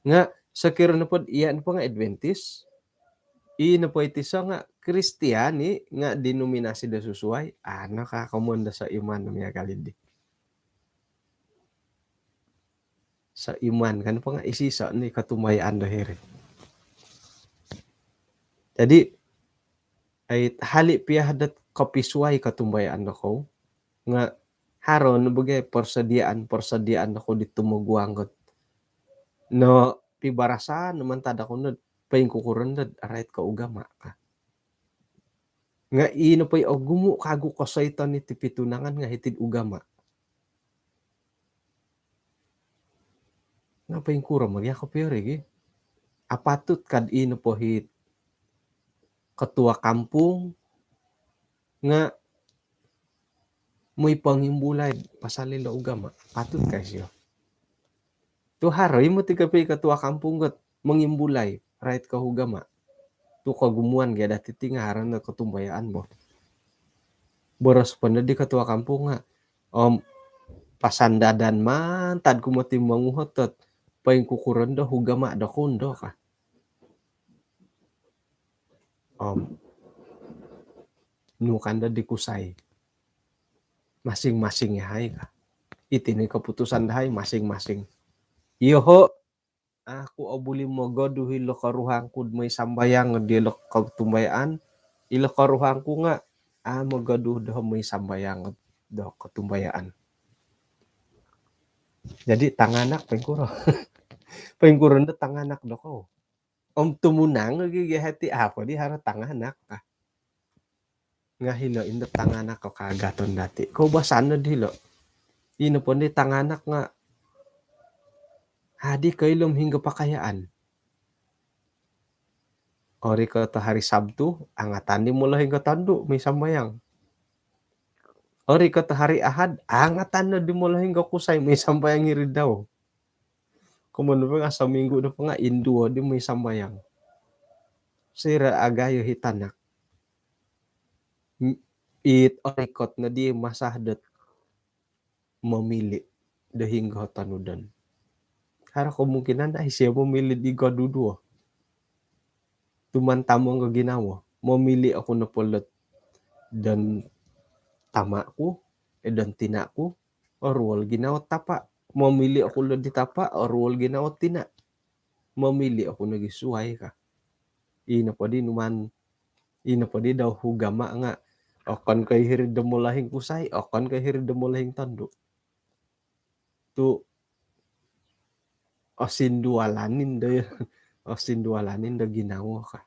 Nga sokiro nopo iya nopo nga Adventist, i nopo iti so nga Kristian i nga denominasi do susuai, ano ka komun do soiman miagal di. Soiman kan po nga isiso ni kotumbayaan do hiri. Jadi, ai, hali pia dot kopisuai kotumbayaan dokou, nga haro no bagai persediaan-persediaan dokou di tumoguang kot. No, pibarasan no mantad dokou no poingkukuron dot rait ko ugama ka. Nga ino po i ogumu kagu kosoiton iti pitunangan nga hitid ugama. Nga poingkuro magi ako pio rigi. Apatut kad ino po hit ketua kampung nga moi pongimbulai pasal ilo ugama. Patut kai sio. Tu haro i moti kapi ketua kampung got mongimbulai rait ko ugama. Tu kogumuan gia dati ti nga haro no kotumbayaan bo. Boros pondo di ketua kampung nga, om, pasandadan mantad ku moti monguhot dot poingkukuron do ugama dokou ndo ka. Om, nu kando di kusai. Masing-masing yahai ka. Iti ni keputusan dahai masing-masing. Iyoho, Aku obuli mogoduh ilo koruhang ku moi sambayang dilo kotumbayaan, ilo koruhang ku nga a mogoduh do moi sambayang do kotumbayaan. Jadi tanganak poingkuro? Poingkuro do tanganak do kou? Om tumunang lagi gia hati, apa di haro tanganak kah? Nga hilo indo tanganak ko kaagaton dati. Koubasan no dilo. Ino pun di tanganak nga hadi ko ilom hinggo pakayaan. Ori ko to hari Sabtu, angatan di mula hinggo tondu moi sambayang. Ori ko to hari Ahad, angatan no di mula hinggo kusai moi sambayang iri dau. Komoyon nopo nga saminggu nopo nga induo di moi sambayang. Sira agayo hi tanak. M-, it orikot no di masa dot momili do hinggo tonudon. Haro kemungkinan ai sio momili di goduduo. Tuman tamong go ginawo. Momili oku nopo lot don tama ku, eh, don tina ku, oruol ginawo tapa. Momili oku lot di tapa, oruol ginawo tina. Momili oku nogi suai ka. Ino podi numan, ino podi dau hugama nga okon ko hiri do molahing kusai, okon ko hiri do molahing tondu. Tu osindualanin do, osindualanin do ginawo ka.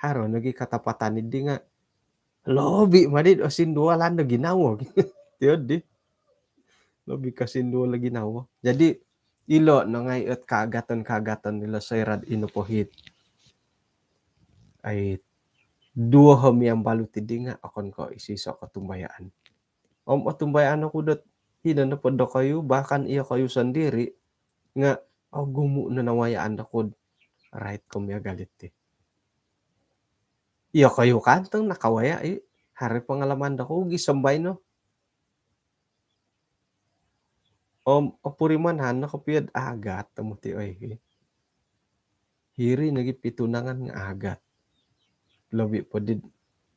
Haro nogi katapatan di nga lobi madi osindualan do ginawo. Tio di. Lobi kosindual do ginawo. Jadi ilo no ngai ot kaagaton-kaagaton ilo soirad ino pohit. Ai duo ho miambalu tidi nga okon ko iso-iso kotumbayaan. Om otumbayaan oku dot hino nopo dokoyu, bahkan iyokoyu sondiri nga ogumu no nawayaan doku rait ko miagal iti. Iyokoyu kantong nakawaya i, hari pengalaman doku gi sombai no. Om opurimanan no kopio do agat tomoti oi. Hiri nogi pitunangan nga agat. Lobi podi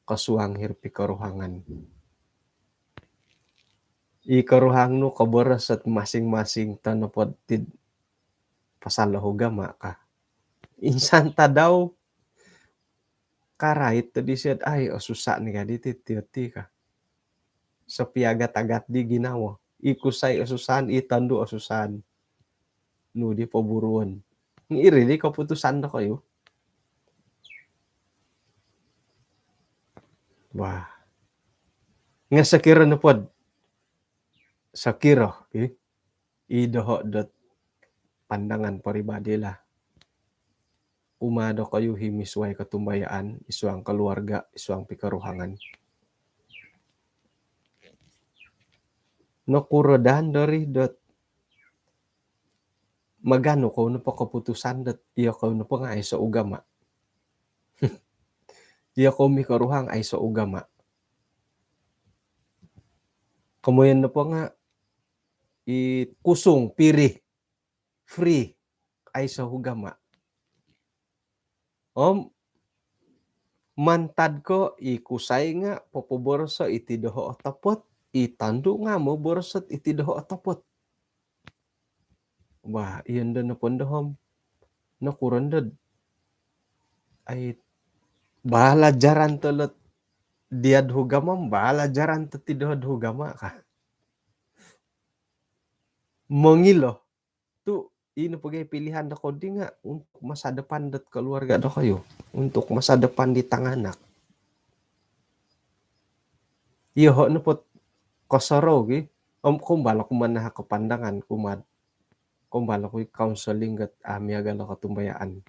kosuang hiri pikoruhangan. I koruhang nu koboros ot masing-masing tono pod tid pasal do hugama ka. Insan tadau karait to disiat ai osusa ni gadi ti tioti ka. Sopiagat-agat di ginawo. I kusai osusan, i tondu osusan. Nu di poburuon. Iri di keputusan dokoyu. Wah. Nga sokiro nopod. Sokiro, eh. I doho dot pandangan peribadi lah. Kumaa dokoyu hi misuai kotumbayaan, isuang keluarga, isuang pikoruhangan. Nokuro dan dori dot maganu kou nopo keputusan dot iyokou nopo nga aiso ugama. Iyokou mikoruhang aiso ugama. Komoyon nopo nga i kusung pirih free, aiso hugama. Om mantad ko i kusai nga popoboroso iti doho otopot, i tondu nga moborosot iti doho otopot. Wah, iyo ndo nopo ndo om. Nokuro ndo. Ai balajaran tolot diad hugama, balajaran toti dohod hugama ka. Mongilo tu ino pogi pilihan dokou di nga untuk masa depan dot keluarga dokoyu, untuk masa depan di tanganak. Iyoho nopo kosorou gi om kumbal oku manahak ko pandangan kumaa, kumbal oku counseling gat a miagal do kotumbayaan.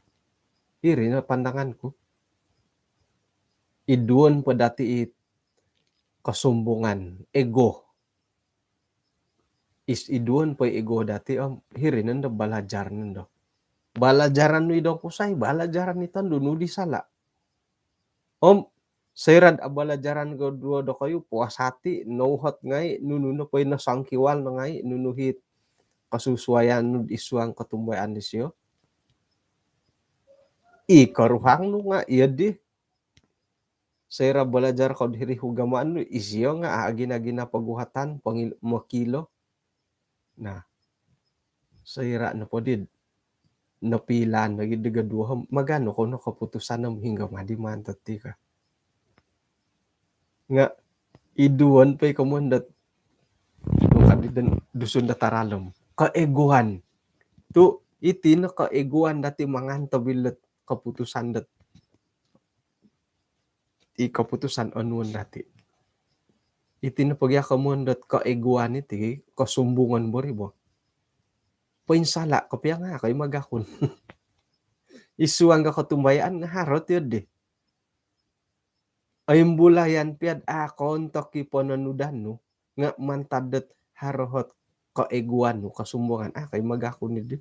Iri no pandangan ku. Iduon po dati i kesombongan, ego. Is iduon po i ego dati om hiri nondo balajar nondo. Balajaran nu idong kusai, balajaran i tondu nu di sala. Om soirad abalajaran koduo dokoyu puas hati, nouhot ngai nunu nopo i nosongkiwal no ngai nunu hit kosusuayan nu isuang kotumbayaan disio. I koruhang nu nga iyo di soira balajar kod hiri hugamaan nu isio nga agina-gina poguhatan pongil-, mokilo. Nah, soira nopo did nopilan lagi dega duo om maganu ko no keputusan om hingga madi mantad ti ka. Nga iduon po i komoyon dot kadi den Dusun dot taralom. Keegoan. Tu iti no keegoan dati mangan tobil dot keputusan dot i keputusan onuon dati. Iti no pogi komoyon dot keegoan iti kosumbungan bori bo. Poinsala kopio nga koi magakun. Isuang ga kotumbayaan nga haro ti di. Oimbulayan piad akon toki pononudan nu nga mantad dot haro hot keegoan nu kosumbungan. Ah, koi magakun di.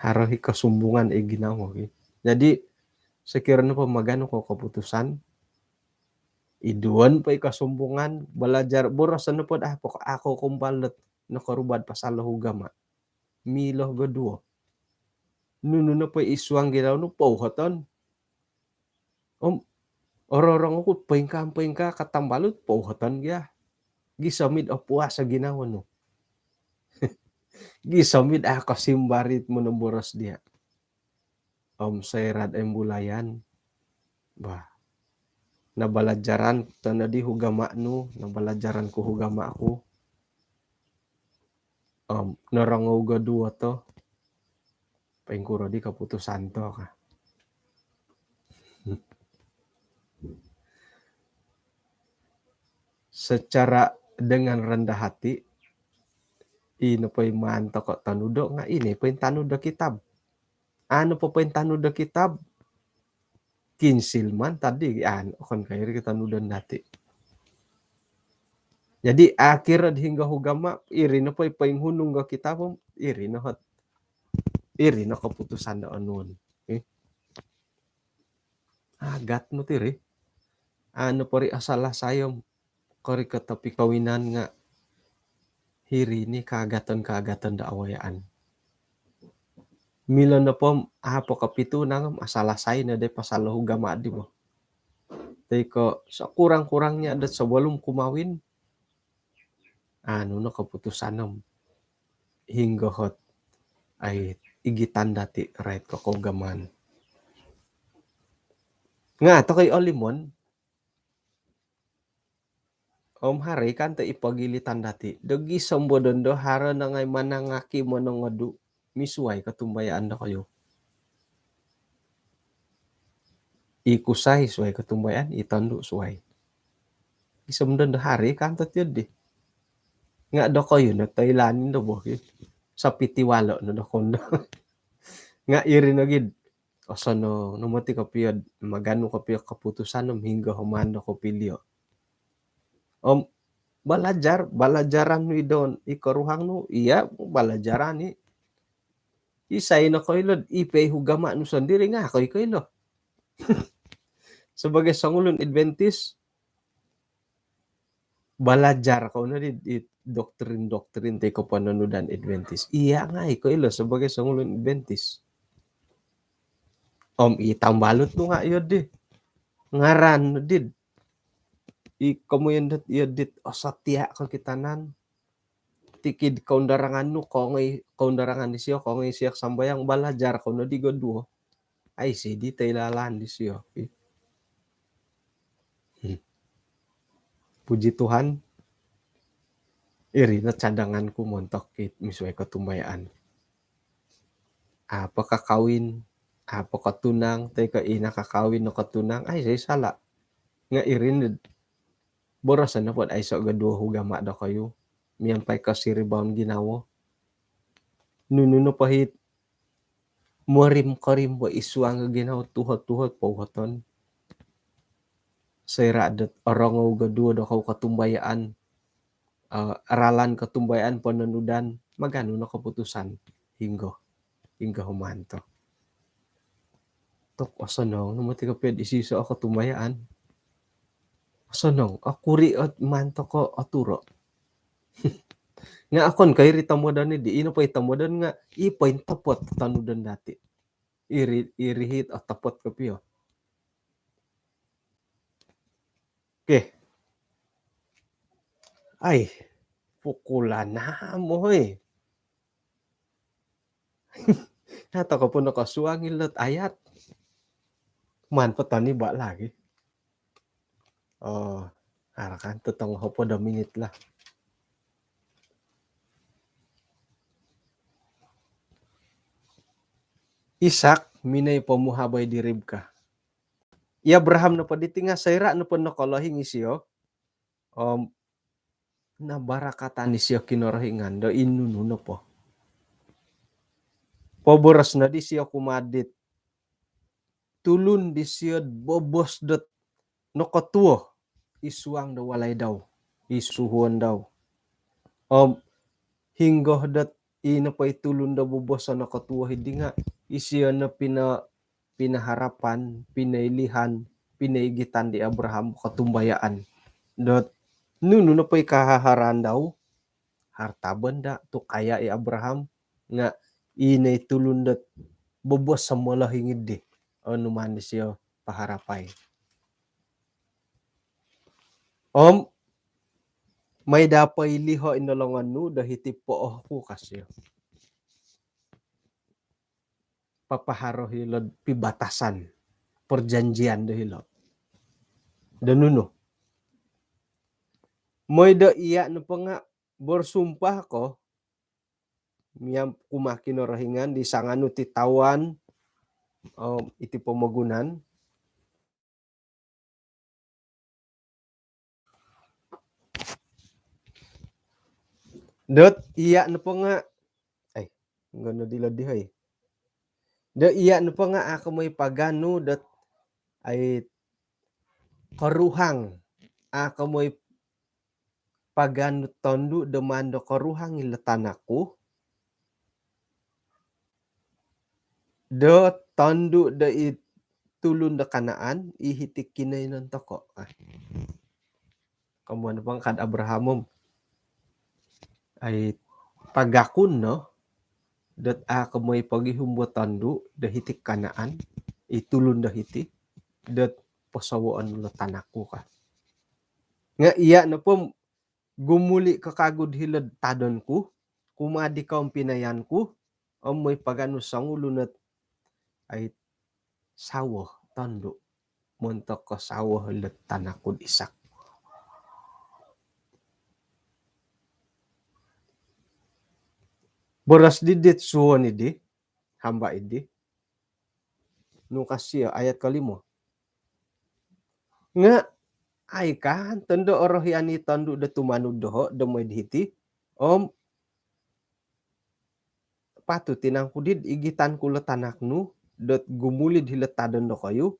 Haro hi kosumbungan i ginawo ki. Jadi sekiranya po maganu ko keputusan, iduon po i kosumbungan, balajar, boroson po ah, pokok aku kumpal dot nokorubad pasal lo hugama. Milo goduo. Nunu nopo isuang ginawo nu pouhoton. Om ororong oku poingka-poingka katambalut pouhoton gia. Gisomid opuas o ginawo nu. Gisomid ah kosimbarit monomboros dia. Om soirad embulayan. Bah. Nabalajaran tono di hugama nu, nabalajaran ku hugama ku. Om norongou goduo to. Poingkuro di keputusan to ka. Secara dengan rendah hati, ino po i maan toko tonudo nga ino po i tanud do kitab. Anu po po i tanud do kitab, kinsil mantad di an okon ko iri kotonudon dati. Jadi akhir di hinggo hugama, iri no po i poinghunung go kitab om iri no hot, iri no keputusan do onuon. Eh. Agat no tiri. Anu pori asalah sayom kori ke topi kawinan nga hiri ni kaagatan-kaagatan da awayaan. Milo nopo om apo kopitu nangam asalah sai no de pasal lo hugama di bo. Tiko sekurang-kurangnya adat sebelum kumawin anu no keputusan om hinggo hot ai igitan dati rait ko kougaman. Nga tokoi olimon om hari kan te ipogilitan dati dogi sombodon do haro nangai manangaki monongodu misuai kotumbayaan do koyu. Ikusai suai kotumbayaan, itondu suai. Gisom do hari kan to tiyo di. Nga do koyu no toilanin do boh ki. Sapiti walo no do kondo. Nga iri no gid. Osonong no moti kopio maganu kopio keputusan om hinggo homan do kopilio. Om balajar, balajaran nu idon iko ruhang nu iya balajaran ni. Isai no koilo ipe hugama nu sendiri nga koi koilo. Sebagai songulun Adventist balajar kau no di, di doktrin-doktrin ti kopononudan Adventist. Iya ngai koilo sebagai songulun Adventist. Om i tambalut tu nga iyo di ngaran di i komoyon dot iyo dit osatia kokitanan. Tikid koundarangan nu kongoi koundarangan disio kongoi siak sambayang balajar kau no di goduo. Ai sidi toilalan disio. Hmm. Puji Tuhan. Iri no cadangan ku montok it misuai kotumbayaan. Apo kakawin, apo kotunang, toi ko ina kakawin no kotunang, ai sai sala. Nga iri no boroson nopo aiso goduo hugama do koyu miampai kosiribaon ginawo. Nunu nopo hit morim-korim bo isuang ginawo tuhot-tuhot pouhoton. Soira dot orongou goduo do kou kotumbayaan, uh, ralan kotumbayaan pononudan maganu no keputusan hinggo hinggo humanto. Tok osonong no moti kopio di siso o kotumbayaan. Osonong okuri ot manto ko oturo. Nga okon ko iri tomodon di ino po i tomodon nga i po intopot tonudon dati. Iri iri hit otopot kopio. Oke. Ai pukulan na mo hoi. Nah, toko po nokosuang ilot ayat. Maan po toni ba lagi. Oh, arakan tu tongo hopod do minit lah. Isak minoi pomuhaboi di Ribka. I Abraham nopo diti nga soira nopo nokolohing isio, om nabarakatan isio Kinorohingan do inunu nopo. Poboros nodi isio kumaa dit tulun disio bobos dot nokotuo id suang do walai dau, id suhuon dau. Om hinggo dot i nopo i tulun do bobos o nokotuo hidi nga isio no pina-, pinaharapan, pinailihan, pinaigitan di Abraham kotumbayaan dot nunu nopo i kahaharaan dau, harta benda tu kaya i Abraham, nga i no i tulun dot bobos o molohing idi, onu maan disio paharapai. Om, mai daa poiliho i nolongon nu do hiti pooh ku, ka sio. Papaharo hilo pibatasan, perjanjian do hilo. Do nunu. Moi do iya nopo nga bersumpah ko miampai kumaa Kinorohingan di sanganu ti tawan, om, iti pomogunan. Dot iya nopo nga, ai, ngono dilo di, hoi. Dot iya nopo nga a ko moi paganu dot, ai, koruhang, a ko moi paganu tondu do maan do koruhang ilo tanak ku do tondu do i tulun do Kanaan, i hiti kinoiyonon toko. Ah. Komoyon nopo nga kad Abraham om, ai, pagakun no dot a ko moi pogihum bo tondu do hiti Kanaan, i tulun do hiti, dot posowoon lo tanak ku, ka. Nga iya nopo gumuli ko kagu do hilo'd tadon ku, kumaa di koumpinayan ku, om moi paganu songulun ot, ai, sawo tondu montok ko sawo hilo'd tanak ku'd Isak. Boros di dit suhuon idi, hamba idi. Nu ka sio, ayat kolimo. Nga, ai, ka tondo orohian i tondu do tumanud doho do moi di hiti, om, patut i nangku di igitan ku lo tanak nu dot gumuli do hilo tadon dokoyu,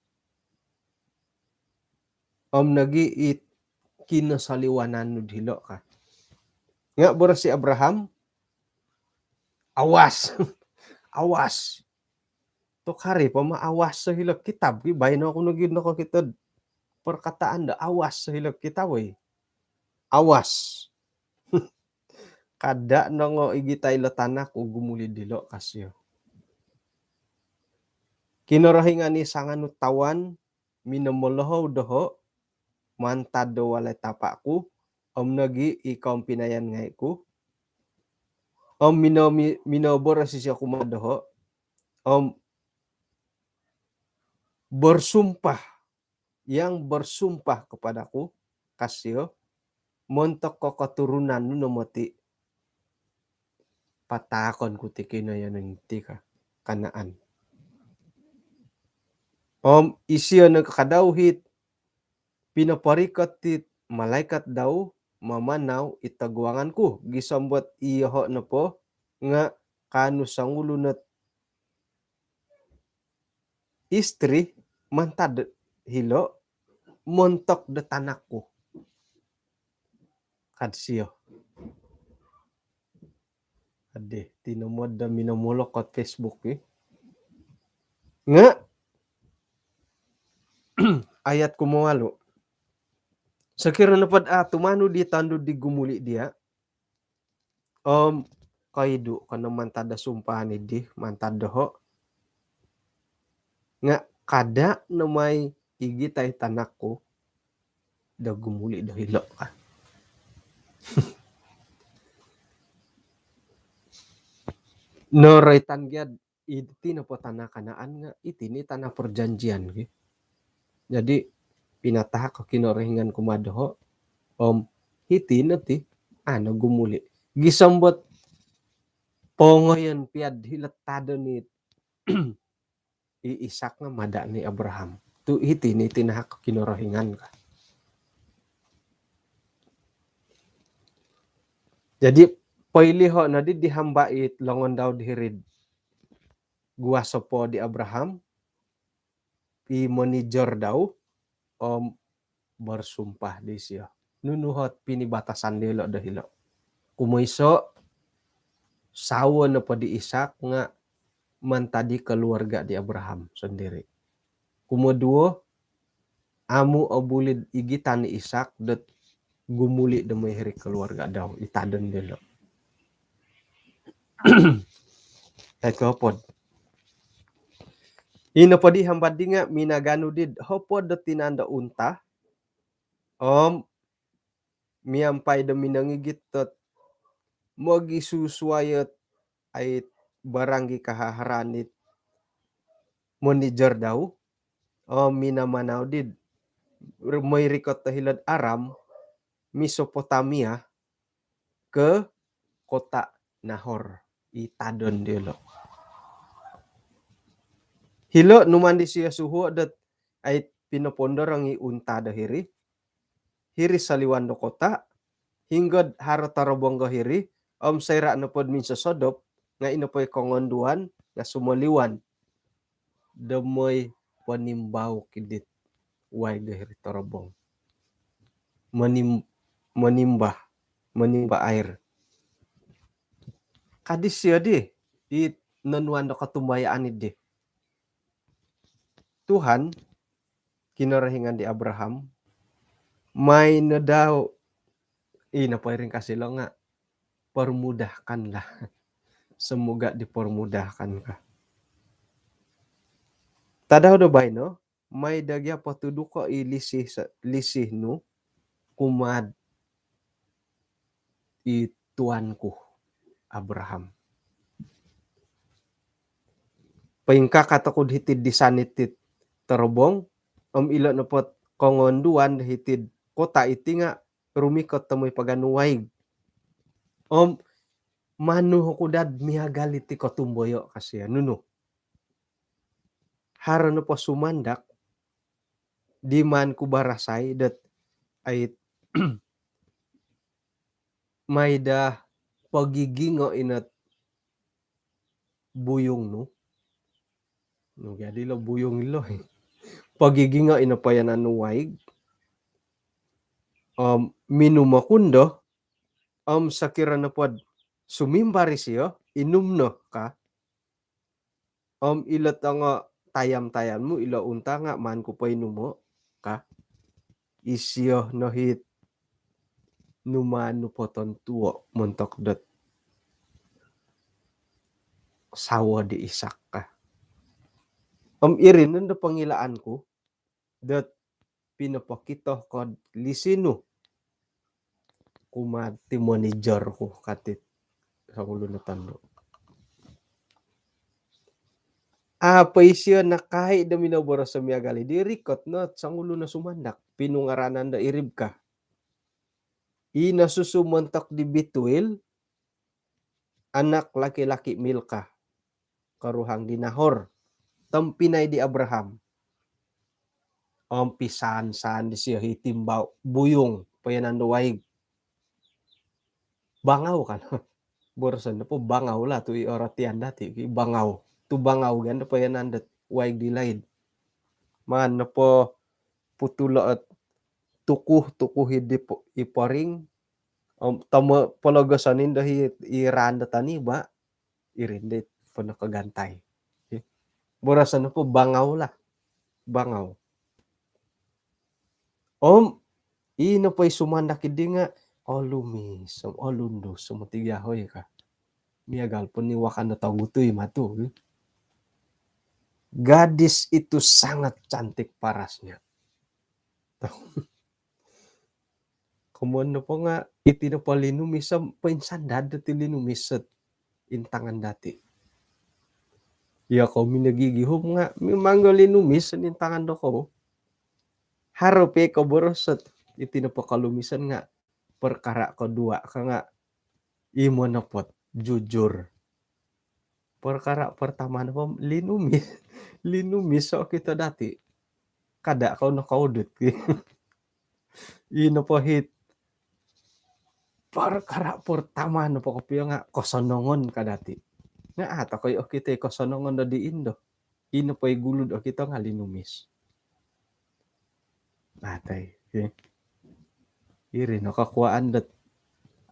om nogi i kinosoliwanan nu do hilo, ka. Nga boros i Abraham, awas. Awas. Tu kari po ma awas so hilo kitab ki, baino ku nogi nokokito perkataan do awas so hilo kitab, oi. Awas. Kada nongo igitai lo tanak ku gumuli dilo, ka sio. Kinorohingan i sanganu tawan minomolohou doho mantad do walai tapa ku, om nogi i koumpinayan ngai ku. Om mino-, mi-, minoboros isio kumaa doho, om bersumpah, yang bersumpah kepadaku, ka sio, montok ko keturunan nu no moti, pataakon ku ti kinoiyonon ti, ka, Kanaan. Om isio no ka dau hit pinoporikot dit malaikat dau mamanau i toguangan ku, gisom dot iyoho nopo nga kaanu songulun ot istri mantad hilo montok do tanak ku, kad sio. Adih, tinomod do minomolokot Facebook, eh. Nga, ayat kumowalu. Sokiro nopo dot a tumanud i tondu di gumuli dia, om koidu ko no mantad do sumpahan idi mantad doho, nga kada no mai igitai tanak ku do gumuli do hilo, ka. Noroitan gia iti nopo tanah Kanaan nga iti ni tanah perjanjian ki. Jadi pinatahak o Kinorohingan kumaa doho, om hiti no ti ano gumuli. Gisom dot pongoyon pia'd hilo tadon i i Ishak nga mada ni Abraham. Tu hiti ni tinahak Kinorohingan ka. Jadi poiliho nodi di hamba i longon dau di hiri'd gua sopo di Abraham, i monijor dau, om bersumpah disio. Nunu ot pinibatasan diolo do hilo. Kumoiso, sawo nopo di Ishak nga mantad i keluarga di Abraham sondiri. Kumoduo, amu o buli'd igitan i Ishak dot gumuli do moi hiri keluarga dau, i tadon diolo. Ai koopod. Ino po di hamba di nga minaganu di'd hopod do tinan do unta, om miampai do minongigit dot mogisusuai ot ai barang i kahaharan it monijor dau, om minamanau di'd moi rikot do hilo'd Aram, Mesopotamia, ke kota Nahor, i tadon diolo. Hilo numaan disio suhuo dot ai pinopondorong i unta do hiri, hiri soliwan do kota, hinggo'd haro torobong do hiri, om soira nopo'd minsosodop, nga ino po i kongonduan nga sumoliwan do moi ponimbau ki dit waig do hiri torobong. Monim-, monimbah, monimbah air. Ka disio di, i nonuan do kotumbayaan di. Tuhan, Kinorohingan di Abraham, mai no dau, ino po i ringkasi lo nga, permudahkanlah. Semoga dipermudahkan ka. Tadau do baino, mai do gia potuduko i lisih sa-, lisih nu kumaa'd i tuanku Abraham. Poingkakat oku'd hiti'd disan iti't torobong, om ilo nopo't kongonduan do hiti'd kota iti nga rumikot do moi paganu waig. Om manu oku daa'd miagal iti kotumboyo, ka sio. Nunu? Haro nopo sumandak di maan ku barasai dot ai mai daa pogigingo ino't buyung nu. Nu, jadi lo buyung ilo. Pogigingo ino poiyanan nu waig. Om minum oku no do, om sokiro nopo'd sumimbar isio, inum no ka. Om ilo tongo tayam-tayam nu, ilo unta nga maan ku poinumo ka. Isio no hit numaan nu potontuo montok dot sawo di Ishak ka. Om iri no do pongilaan ku dot pinopokito ko'd lisih nu kumaa ti monijor ku, ka dit songulun o tondu. Apo isio nakai do minoboros miagal di, rikot no songulun o sumandak, pinungaranan do i Ribka. I nosusu montok di Bituil, anak laki-laki Milka, koruhang di Nahor, tompinai di Abraham. Om pisaan-saan disio hiti timbau buyung poiyanan do waig. Bangau kan. Boroson nopo bangau lah tu i orotian dati ki bangau. Tu bangau gia do poiyanan dot waig di laid. Maan nopo putulo ot tukuh-tukuh i di po-, i poring, om tomo pologoson indo hi, i raan do taniba, iri ndi pono kagantai. Boroson nopo bangau lah. Bangau. Om ino po i sumandak di nga olumis om olundus om tiga hoi ka. Miagal po ni wakan do togutui matu. Gadis itu sangat cantik parasnya. Komoyon nopo nga iti nopo linumis om poinsandad dot i linumis ot intangan dati. Iya kou minogigihum nga' mimang do linumis nintangan do kou. Haro po i koboros ot iti nopo kolumison nga' perkara kedua ka nga' imo nopo ot jujur. Perkara pertama nopo linumis. Linumis o kito dati. Kada kou nokoudut. Ino po hit perkara pertama nopo kopio nga' kosonongon ka dati. Nga' a' toko i okito i kosonongon do di indo. Ino po i gulu do okito nga' linumis. Atai, eh. Iri no kakuaan dot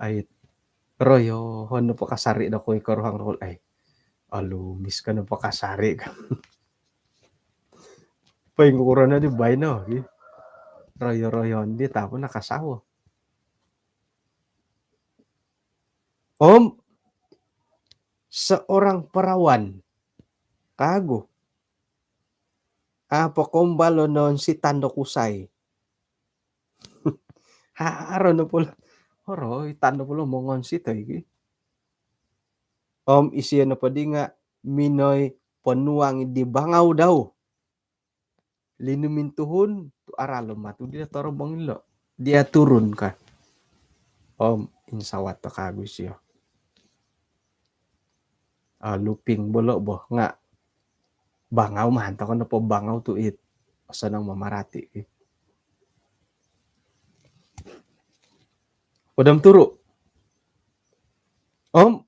ait royohon nopo kasari do koi koruhang rol ai. Alumis ka nopo kasari ka. Poingkuro no di baino, ki. Royo-royohon di tapu nakasawo. Om seorang perawan kagu. Apa kombalo non si tando kusai. Haro no pula. Haro i tando pula mongon si toi ki. Om isio nopo di nga' minoi ponuang di bangau dau. Linumin tuhun tu aralo matu dia torobong ilo. Dia turun ka. Om insawat to kagu isio. Ah, luping bolo bo nga' bangau mah, antoko nopo bangau tu it. Osonong mamarati. Odom turu. Om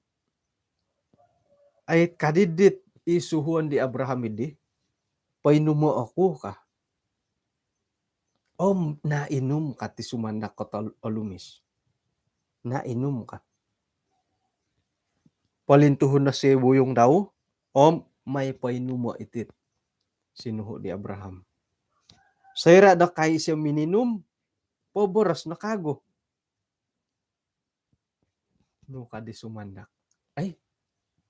ait kadidit i suhuon di Abraham idi, poinumo oku ka. Om nainum ka ti sumandak ko tol-, olumis. Nainum ka. Polintuhun no si buyung dau, om mai poinumo itit sinuhu di Abraham. Soira do kai isio mininum, poboros no kagu. Nu ka di sumandak. Ai,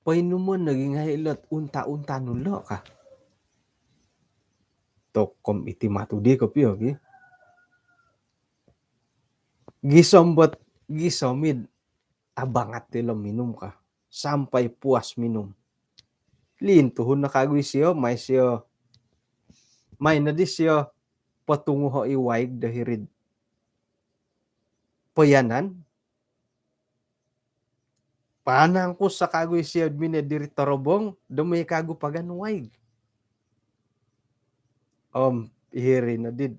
poinumon lagi ngai ilot unta-unta nu lo ka. Tokom iti matu di kopio gi. Gisom bot, gisomid abangat ti lo minum ka. Sampai puas minum. Lintuhun no kagu isio, mai sio. Mai no di sio potunguho i waig do hirid poyanan. Panangkus sa kagu isio mine diri torobong, do mai kagu pagan waig. Om hiri no di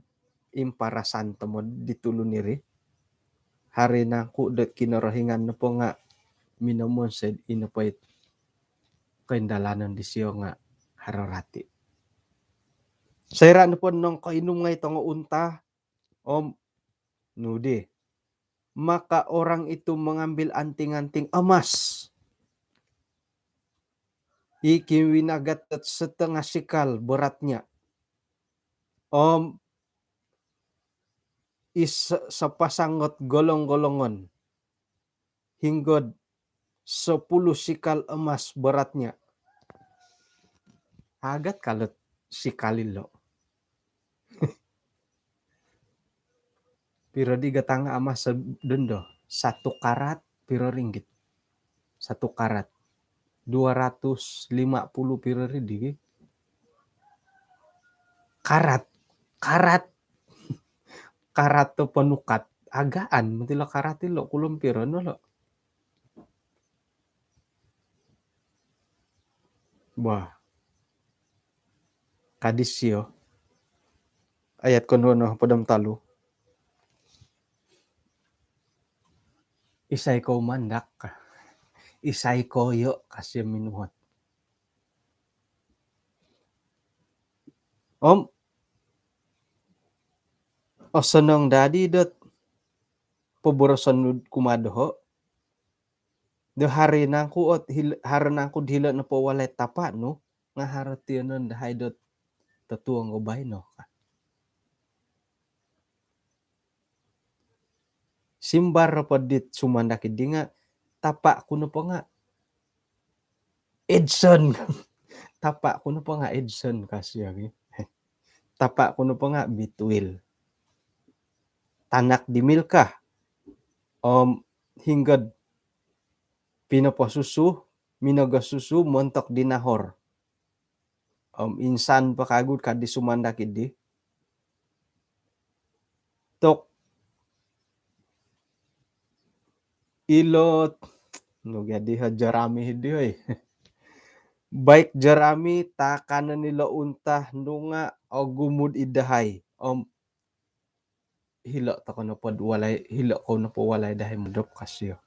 imparasan tomod di tulun iri. Hari nangku do Kinorohingan nopo nga' minomonsoi ino po it koindalanon disio nga' haro rati. Soira nopo nongkoinum ngai tongo unta, om nu di. Maka orang itu mengambil anting-anting emas. I kiwinagat dot setengah sikal beratnya. Om is sepasang ot golong-golongon. Hinggod sepuluh sikal emas beratnya. Agat kalot sikal ilo. Piro di gatanga emas dondo? Satu karat, piro ringgit? Satu karat. Dua ratus lima puluh piro ri di gi? Karat. Karat. Karat tu ponukat. Agaan, mati lo karat ilo, kulom piro no lo. Bah. Kadis sio. Ayat kono no podom talu. Isai kou mandak ka. Isai koyo ka sio minuhot. Om osonong dadi dot poboroson nu kumaa doho. Do hari nangku ot hil-, hari nangku dilo nopo walai tapa nu, nga haro tionon dahai dot totuong o baino ka. Simbar nopo dit sumandak idi nga tapa ku nopo nga Edson. Tapa ku nopo nga Edson ka sio gi. Tapa ku nopo nga Bituil. Tanak di Milkah. Om hinggod pinoposusu, minogosusu montok di Nahor. Om insan po kagu kadi sumandak idi. Tok ilo, nu gia di ha, jerami di, oi. Baik jerami, taakanon ilo unta nu nga ogumu id dahai. Om hilo toko nopo walai, hilo kou nopo walai dahai modop, ka sio.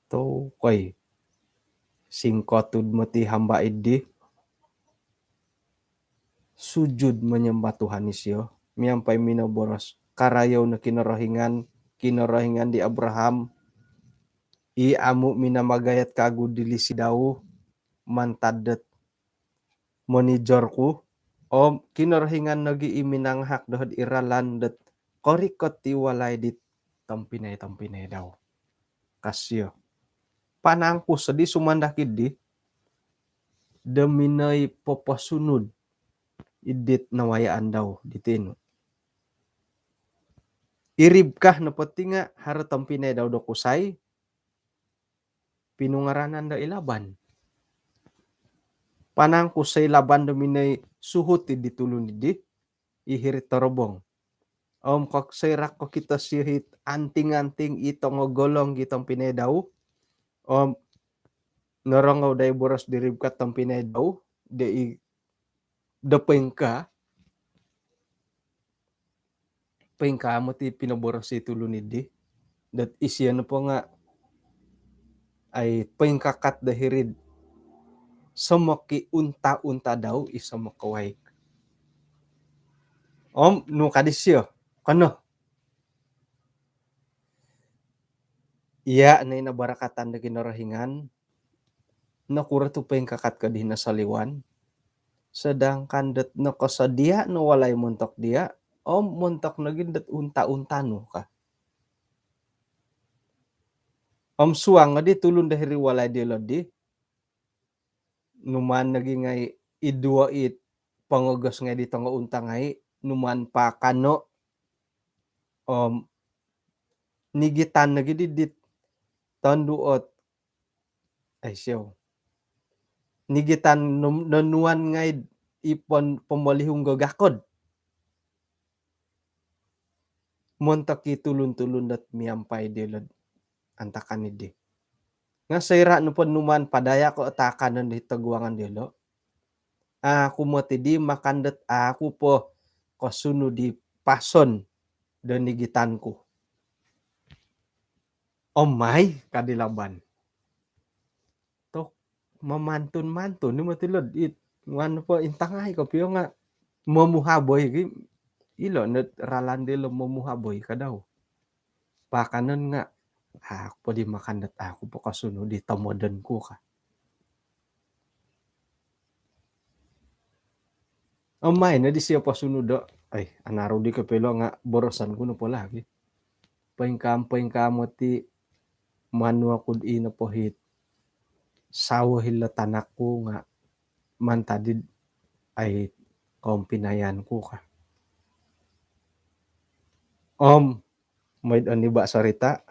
Tu koi, singkotud moti hamba idi, sujud menyembah Tuhan isio, miampai minoboros, "Karayou no Kinorohingan, Kinorohingan di Abraham, i amu minamagayat kagu di lisi dau mantad dot monijor ku, om Kinorohingan nogi i minangahak dohod i ralan dot korikot i walai dit tompinai-tompinai dau," ka sio. Panangkus di sumandak idi do minoi poposunud id dit nawayaan dau di tinu. I Ribkah nopo ti nga haro tompinai dau do kusai, pinungaranan do i Laban. Panangkus i Laban do minoi suhut id di tulun idi, i hiri torobong. Om kok soira kokito sio hit anting-anting i tongo golong di tompinai dau, om norongou dai boros di Ribkah tompinai dau, di i do poingkaa, poingkaa moti pinoboros i tulun idi. Dot isio nopo nga ai poingkakat do hiri'd somok i unta-unta dau, i somok ko waig. Om nu kadi sio, "Kono, iya no i nabarakatan do Kinorohingan, nokuro tu poingkakat ko di hinosoliwan, sedangkan dot nokosodia no walai montok dia, om montok nogi dot unta-unta nu," ka. Om suang di tulun do hiri walai diolo di, numaan nogi ngai i duo i pongogos ngai di tongo unta ngai, numaan paakano, om nigitan nogi di dit tondu ot, ai sio, nigitan num-, nonuan ngai i pon pomolihung gogakod montok i tulun-tulun dot miampai diolo antakan idi. Nga soira nopo numaan padaya ko taakanon di toguangan diolo, aku moti di makan dot aku po kosunud di pason do nigitan ku. "Omai," ka di Laban. Tok mamantun-mantun ni moti lo it, wan po intangai kopio nga momuhaboi gi, ilo no ralan diolo momuhaboi ka dau. Paakanon nga, "Aku po di makan dot aku po kosunud di tomodon ku," ka. Omai no di sio posunud do, ai, anaru di kopio nga boroson ku nopo lagi. Poingkaa, poingkaa moti manuo ku di nopo hit sawo hilo tanak ku nga mantad di ai kompinayan ku ka. Om mooi do niba sorita.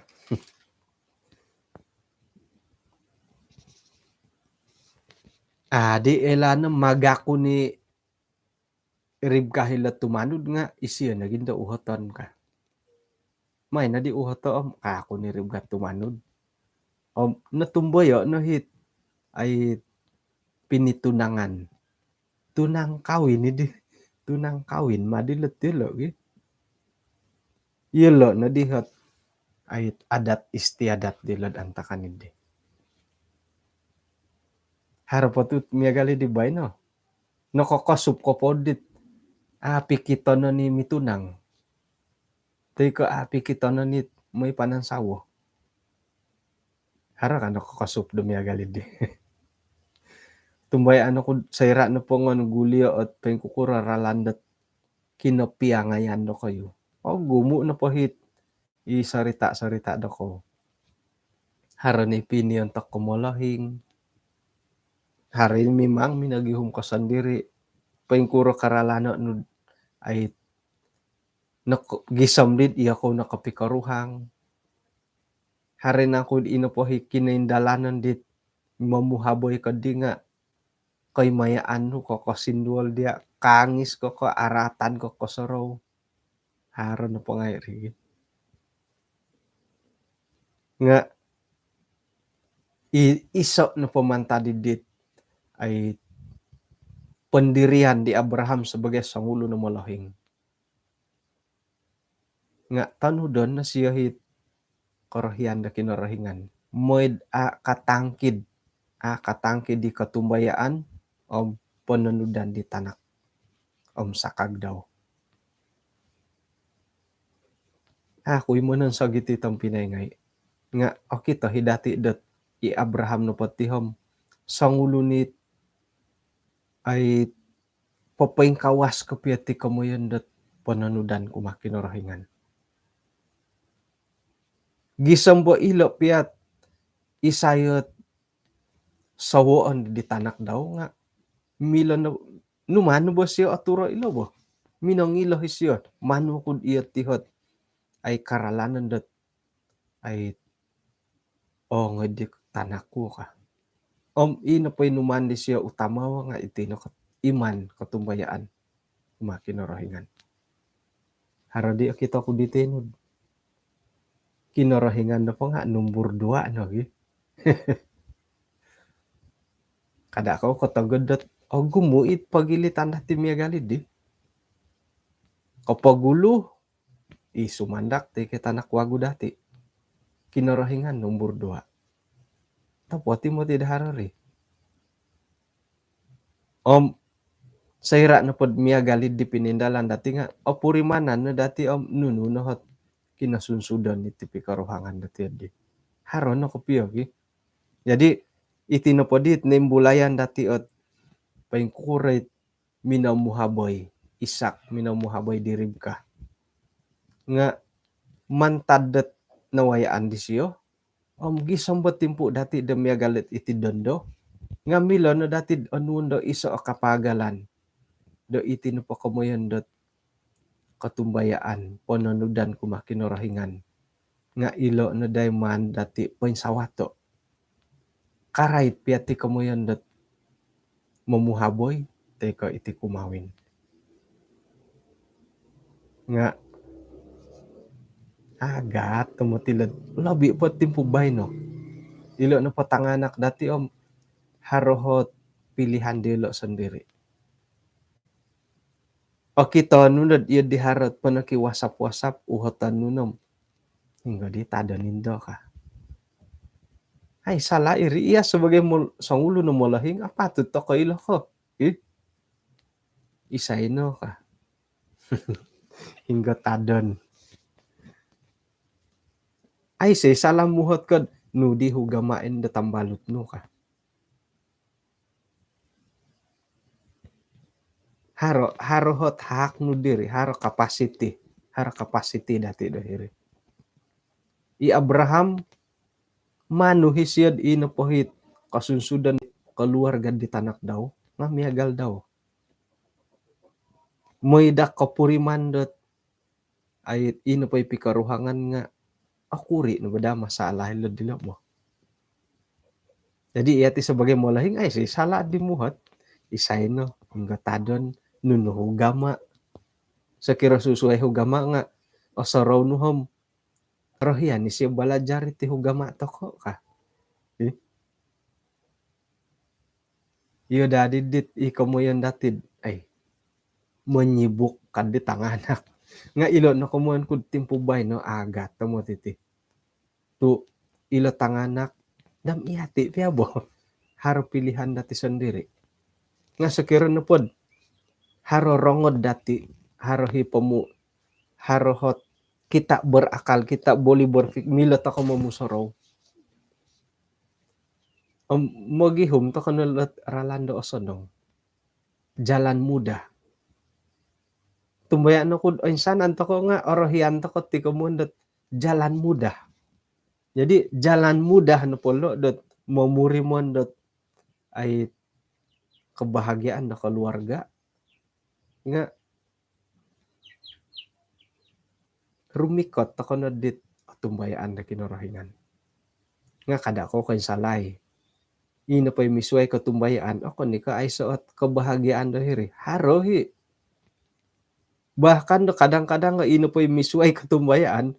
Adi ela no magaku ni Ribkah ilo tumanud nga isio nogi do uhoton ka. Maai no di uhoto om, kaku ni Ribkah tumanud. Om notumboyo no hit ai pinitunangan. Tunang kawin ni di. Tunang kawin ma di lo ti lo gi. Ilo no di hot ai adat istiadat diolo antakan idi. Haro po tu miagal di baino. Nokokosup ko po dit, a, pikitonon i mitunang. Toi ko, a, pikitonon i mooi panansawo. Haro ka nokokosup do miagal di. Tumbayaan oku soira nopo nga gulio ot poingkukuro ralan dot kinopiangayan dokoyu. Ogumu nopo hit i sorita-sorita dokoyu. Haro ni piniontok ko molohing. Haro i mimang minogihum ko sondiri. Poingkuro karalano nu ai nok-, gisom dit iyokou nokopikoruhang. Haro nangku ino po hi kinoindalanon dit momuhaboi ko di nga koimayaan nu ko kosinduol dia, kangis ko ko aratan ko kosorou. Haro nopo ngai ri. Nga i-, iso nopo mantad dit ai pendirian di Abraham sebagai songulun o molohing. Nga tonudon no sio hit korohian do Kinorohingan. Moid a katangkid, a katangkid di kotumbayaan om pononudan di tanak om sakag dau. Aku imonon sogiti tompinai ngai. Nga okito hi dati dot i Abraham nopo ti om songulun it ai popoingkawas kopio ti komoyon dot pononudan kumaa Kinorohingan. Gisom bo ilo piat isai ot sowoon di tanak dau nga milo no, nu manu bo sio oturo ilo bo. Minongilo hi sio, manu kud iyo ti ot ai karalanan dot ai ongoi di tanak ku ka. Om ino po inuman disio utama nga iti no kat-, iman, kotumbayaan kumaa Kinorohingan. Haro di okito ku di tinud. Kinorohingan nopo nga numbur dua no gi. Kada kou kotogod dot ogumu it pogilitan dati miagal di. Kopogulu i sumandak ti ke tanak wagu dati. Kinorohingan numbur dua. Topoti moti dahar ri. Om soira nopod miagal di pinindalan dati nga opurimanan no dati om nunu no ot kinosunsudon iti pikoruhangan dati di. Haro no kopio gi. Jadi iti nopo dit nimbulayan dati ot poingkuro it minomuhaboi, Ishak minomuhaboi di Ribka. Nga mantad dot nawayaan disio, om gisom bo timpu dati do miagal dot iti dondo, nga milo no dati onuon do iso o kapagalan do iti nopo komoyon dot kotumbayaan, pononudan kumaa Kinorohingan. Nga ilo no dai maan dati poinsawato. Karait pia ti komoyon dot momuhaboi toi ko iti kumawin. Nga agat tomoti lo, lobi po timpu baino. Ilo nopo tanganak dati om haro ot pilihan dilo sendiri. Okito nu nod iyo di haro ot ponoki WhatsApp-WhatsApp, uhoton nu nom. Hinggo di tadon indo ka. Ai, salah iri, iya sebagai mol-, songulun o molohing, apatut tokou ilo ko. Ih. Isai no ka. Hinggo tadon. Ai, sei salah muhot kod nu di ugama indo tambalut nu ka. Haro, haro ot hak nu diri, haro kapasiti, haro kapasiti dati do hiri. I Abraham manu hi sio di nopo it kosunsudon keluarga di tanak dau, nga miagal dau. Mooi daa kopuriman dot ai, ino po i pikoruhangan nga okuri no bo daa masalah ilo dilo bo. Jadi iya ti sebagai molohing, ai, sei salah di muhot. Isai no, hinggo tadon, nunu ugama. Sokiro susuai ugama nga osorou nu om orohian isio balajar iti ugama toko ka. Ih. Iyo dadi dit i komoyon dati, ai, menyibukkan di tanganak. Nga ilo no komoyon ku timpu baino, agat tomoti ti. Tu ilo tanganak dam iyati pia bo. Haro pilihan dati sendiri. Nga sokiro nopod haro rongod dati, haro hi pomu-, haro ot kita berakal, kita boleh berfik-, milo tokou momusorou. Om mogihum tokou no lot ralan do osonong. Jalan mudah. Tumbayaan oku do oinsanan tokou nga orohian tokou ti komoyon dot jalan mudah. Jadi jalan mudah nopo lo dot momurimon dot ai kebahagiaan do keluarga. Nga rumikot tokou no dit otumbayaan do Kinorohingan. Nga kada kou koinsalai. Ino po i misuai kotumbayaan, okon i ko aiso ot kebahagiaan do hiri. Haro i. Bahkan do kadang-kadang nga ino po i misuai kotumbayaan,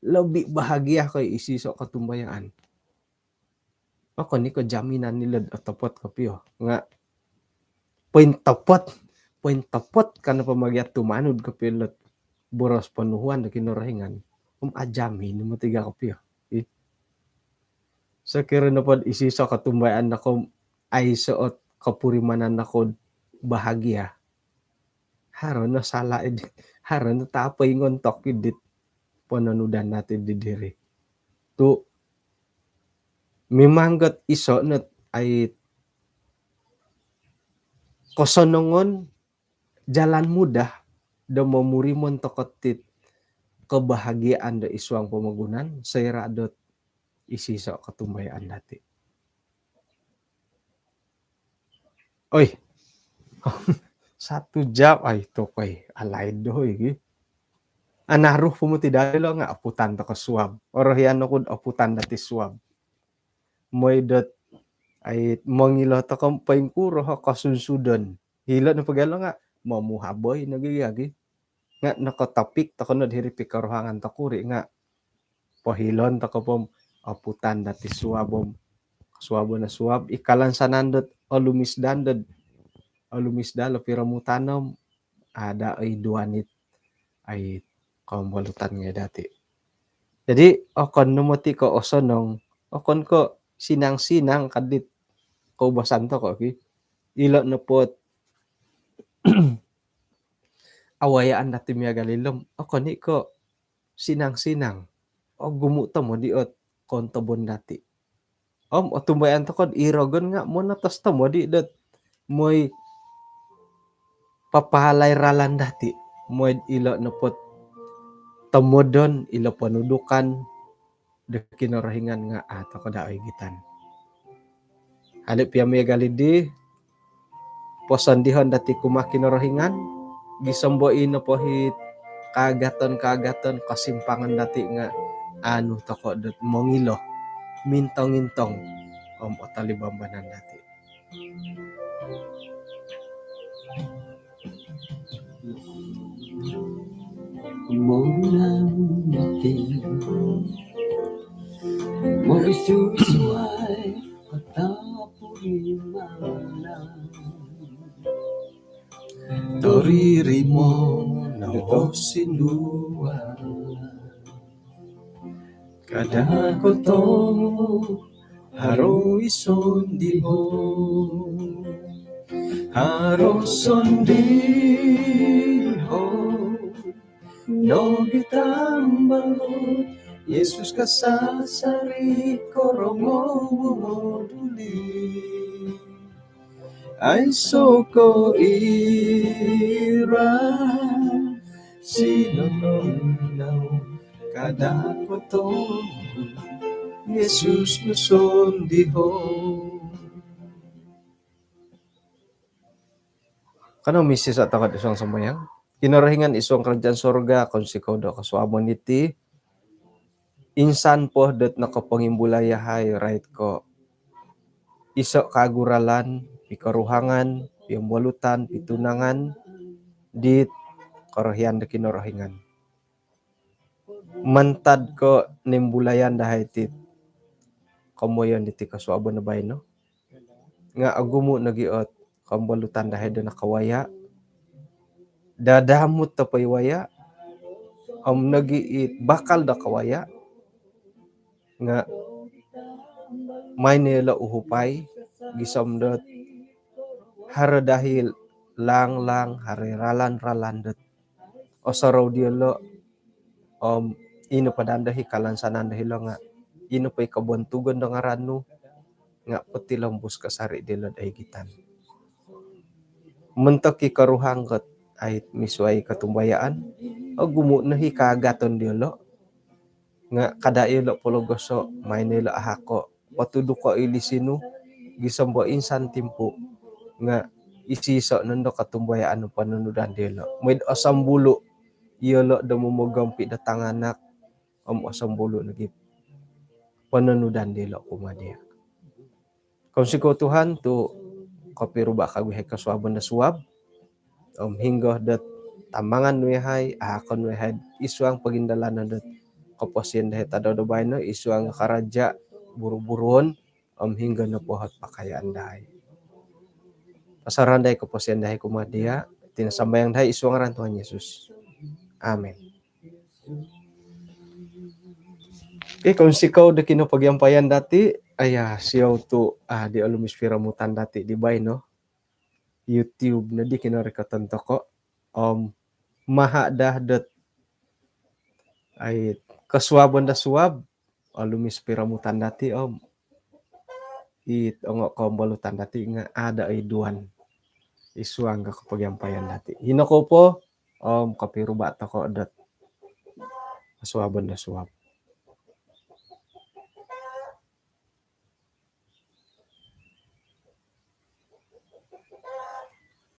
lebih bahagia ko isiso kotumbayaan. Okon i ko jaminan ilo'd otopot kopio. Nga pointopot, pointopot ka nopo magi tumanud kopio ilo'd boros ponuhuan do Kinorohingan, om ajamin i moti gia kopio. Ih. Sokiro nopo'd isiso kotumbayaan doko om aiso ot kopurimanan doko'd bahagia, haro no sala id, haro no tapoingon toko id dit pononudan dati di diri. Tu mimang ot iso no ot ai kosonongon, jalan mudah do momurimon toko dit kebahagiaan do id suang pomogunan, soira dot isiso kotumbayaan dati. Oi. Satu jam, ai, tokoi, alaid do, oi, gi. Anaru po moti dilo nga oputan toko suab. Orohian oku'd oputan dati suab. Mooi dot, ai, mongilo toko poingkuro o kosunsudon. Hilo nopo gia ilo nga momuhaboi nogi gia gi. Nga nokotopik toko no diri pikoruhangan toko ri nga pohilon toko po om oputan dati suab om suab no suab, i kalansanan dot olumis dan dot olumis dan lo piromutan om ada i duanit ai kombolutan ngai dati. Jadi okon no moti ko osonong, okon ko sinang-sinang kadit koubasan toko ki. Ilo nopo ot awayaan dati miagal ilo om okon i ko sinang-sinang. Ogumu tomod i ot kontobon dati. Om otumbayaan toko ot i rogon nga monotos tomod i dot mooi papaalai ralan dati. Mooi ilo nopo ot tomodon, ilo ponudukan do Kinorohingan nga a toko daa oigitan. Hali pia miagal di posondihon dati kumaa Kinorohingan, gisom bo ino po it kaagaton-kaagaton, kosimpangan dati nga anu toko dot mongilo, mintong-intong om otolibambanan dati. Monang mati mobisu-bisuai patapuri manang toririmo no sinduan. Kada kotomu haro i sondiho, haro sondiho nogi tambalut. Yesus kasasari korongou moduli. Aiso ko ira sinonong nau kada kotomu Yesus no sondiho. Kanou misiso toko id suang sambayang. Kinorohingan id suang kerajaan sorga, kounsikou do kosuabon diti. Insan po dot nokopongimbulai yahai rait ko iso kagu ralan, pikoruhangan, piombolutan, pitunangan dit korohian do Kinorohingan. Mantad ko nimbulayan dahai ti komoyon diti kosuabon do baino nga ogumu nogi ot kombolutan dahai do nakawaya, dadamut do poiwaya om nogi it bakal do kawaya nga maai no ilo uhupai gisom dot haro dahai laang-laang, haro ralan-ralan dot osorou diolo om ino po daa dahai kalansanan dahai lo nga ino po i kobontugon do ngaran nu nga potilombus kasari diolo id oigitan. Montok i koruhang kot ai misuai kotumbayaan, ogumu no i kaagaton diolo nga kada ilo pologoso, maai no ilo ahako, potuduko i lisi nu gisom bo insan timpu nga isiso nondo kotumbayaan pononudan diolo. Mooi do osombulu iolo do momogompi do tanganak om osombulu nogi pononudan diolo kumaa dia. Kounsikou Tuhan tu kopiruba kagu yahai kosuabon do suab. Om hinggo dot tamangan nu yahai, ahakon nu yahai isuang pogindalanon dot koposion dahai tadau do baino, isuang karaja buru-buruon, om hinggo nopo ot pakayaan dahai. Pasaran dahai koposion dahai kumaa dia, iti no sambayang dahai isuang ngaran Tuhan Yesus. Amin. Okey, kounsikou do kinopogiampayan dati, aya, siou tu, ah, di olumis piromutan dati di baino. YouTube no di kinorikoton toko. Om maha dah dot, ai, kosuabon do suab, olumis piromutan dati, om it ongo kombolutan dati nga ada iduan isuang kopogiampayan dati. Hino kou po, om kopiruba toko dot kosuabon do suab.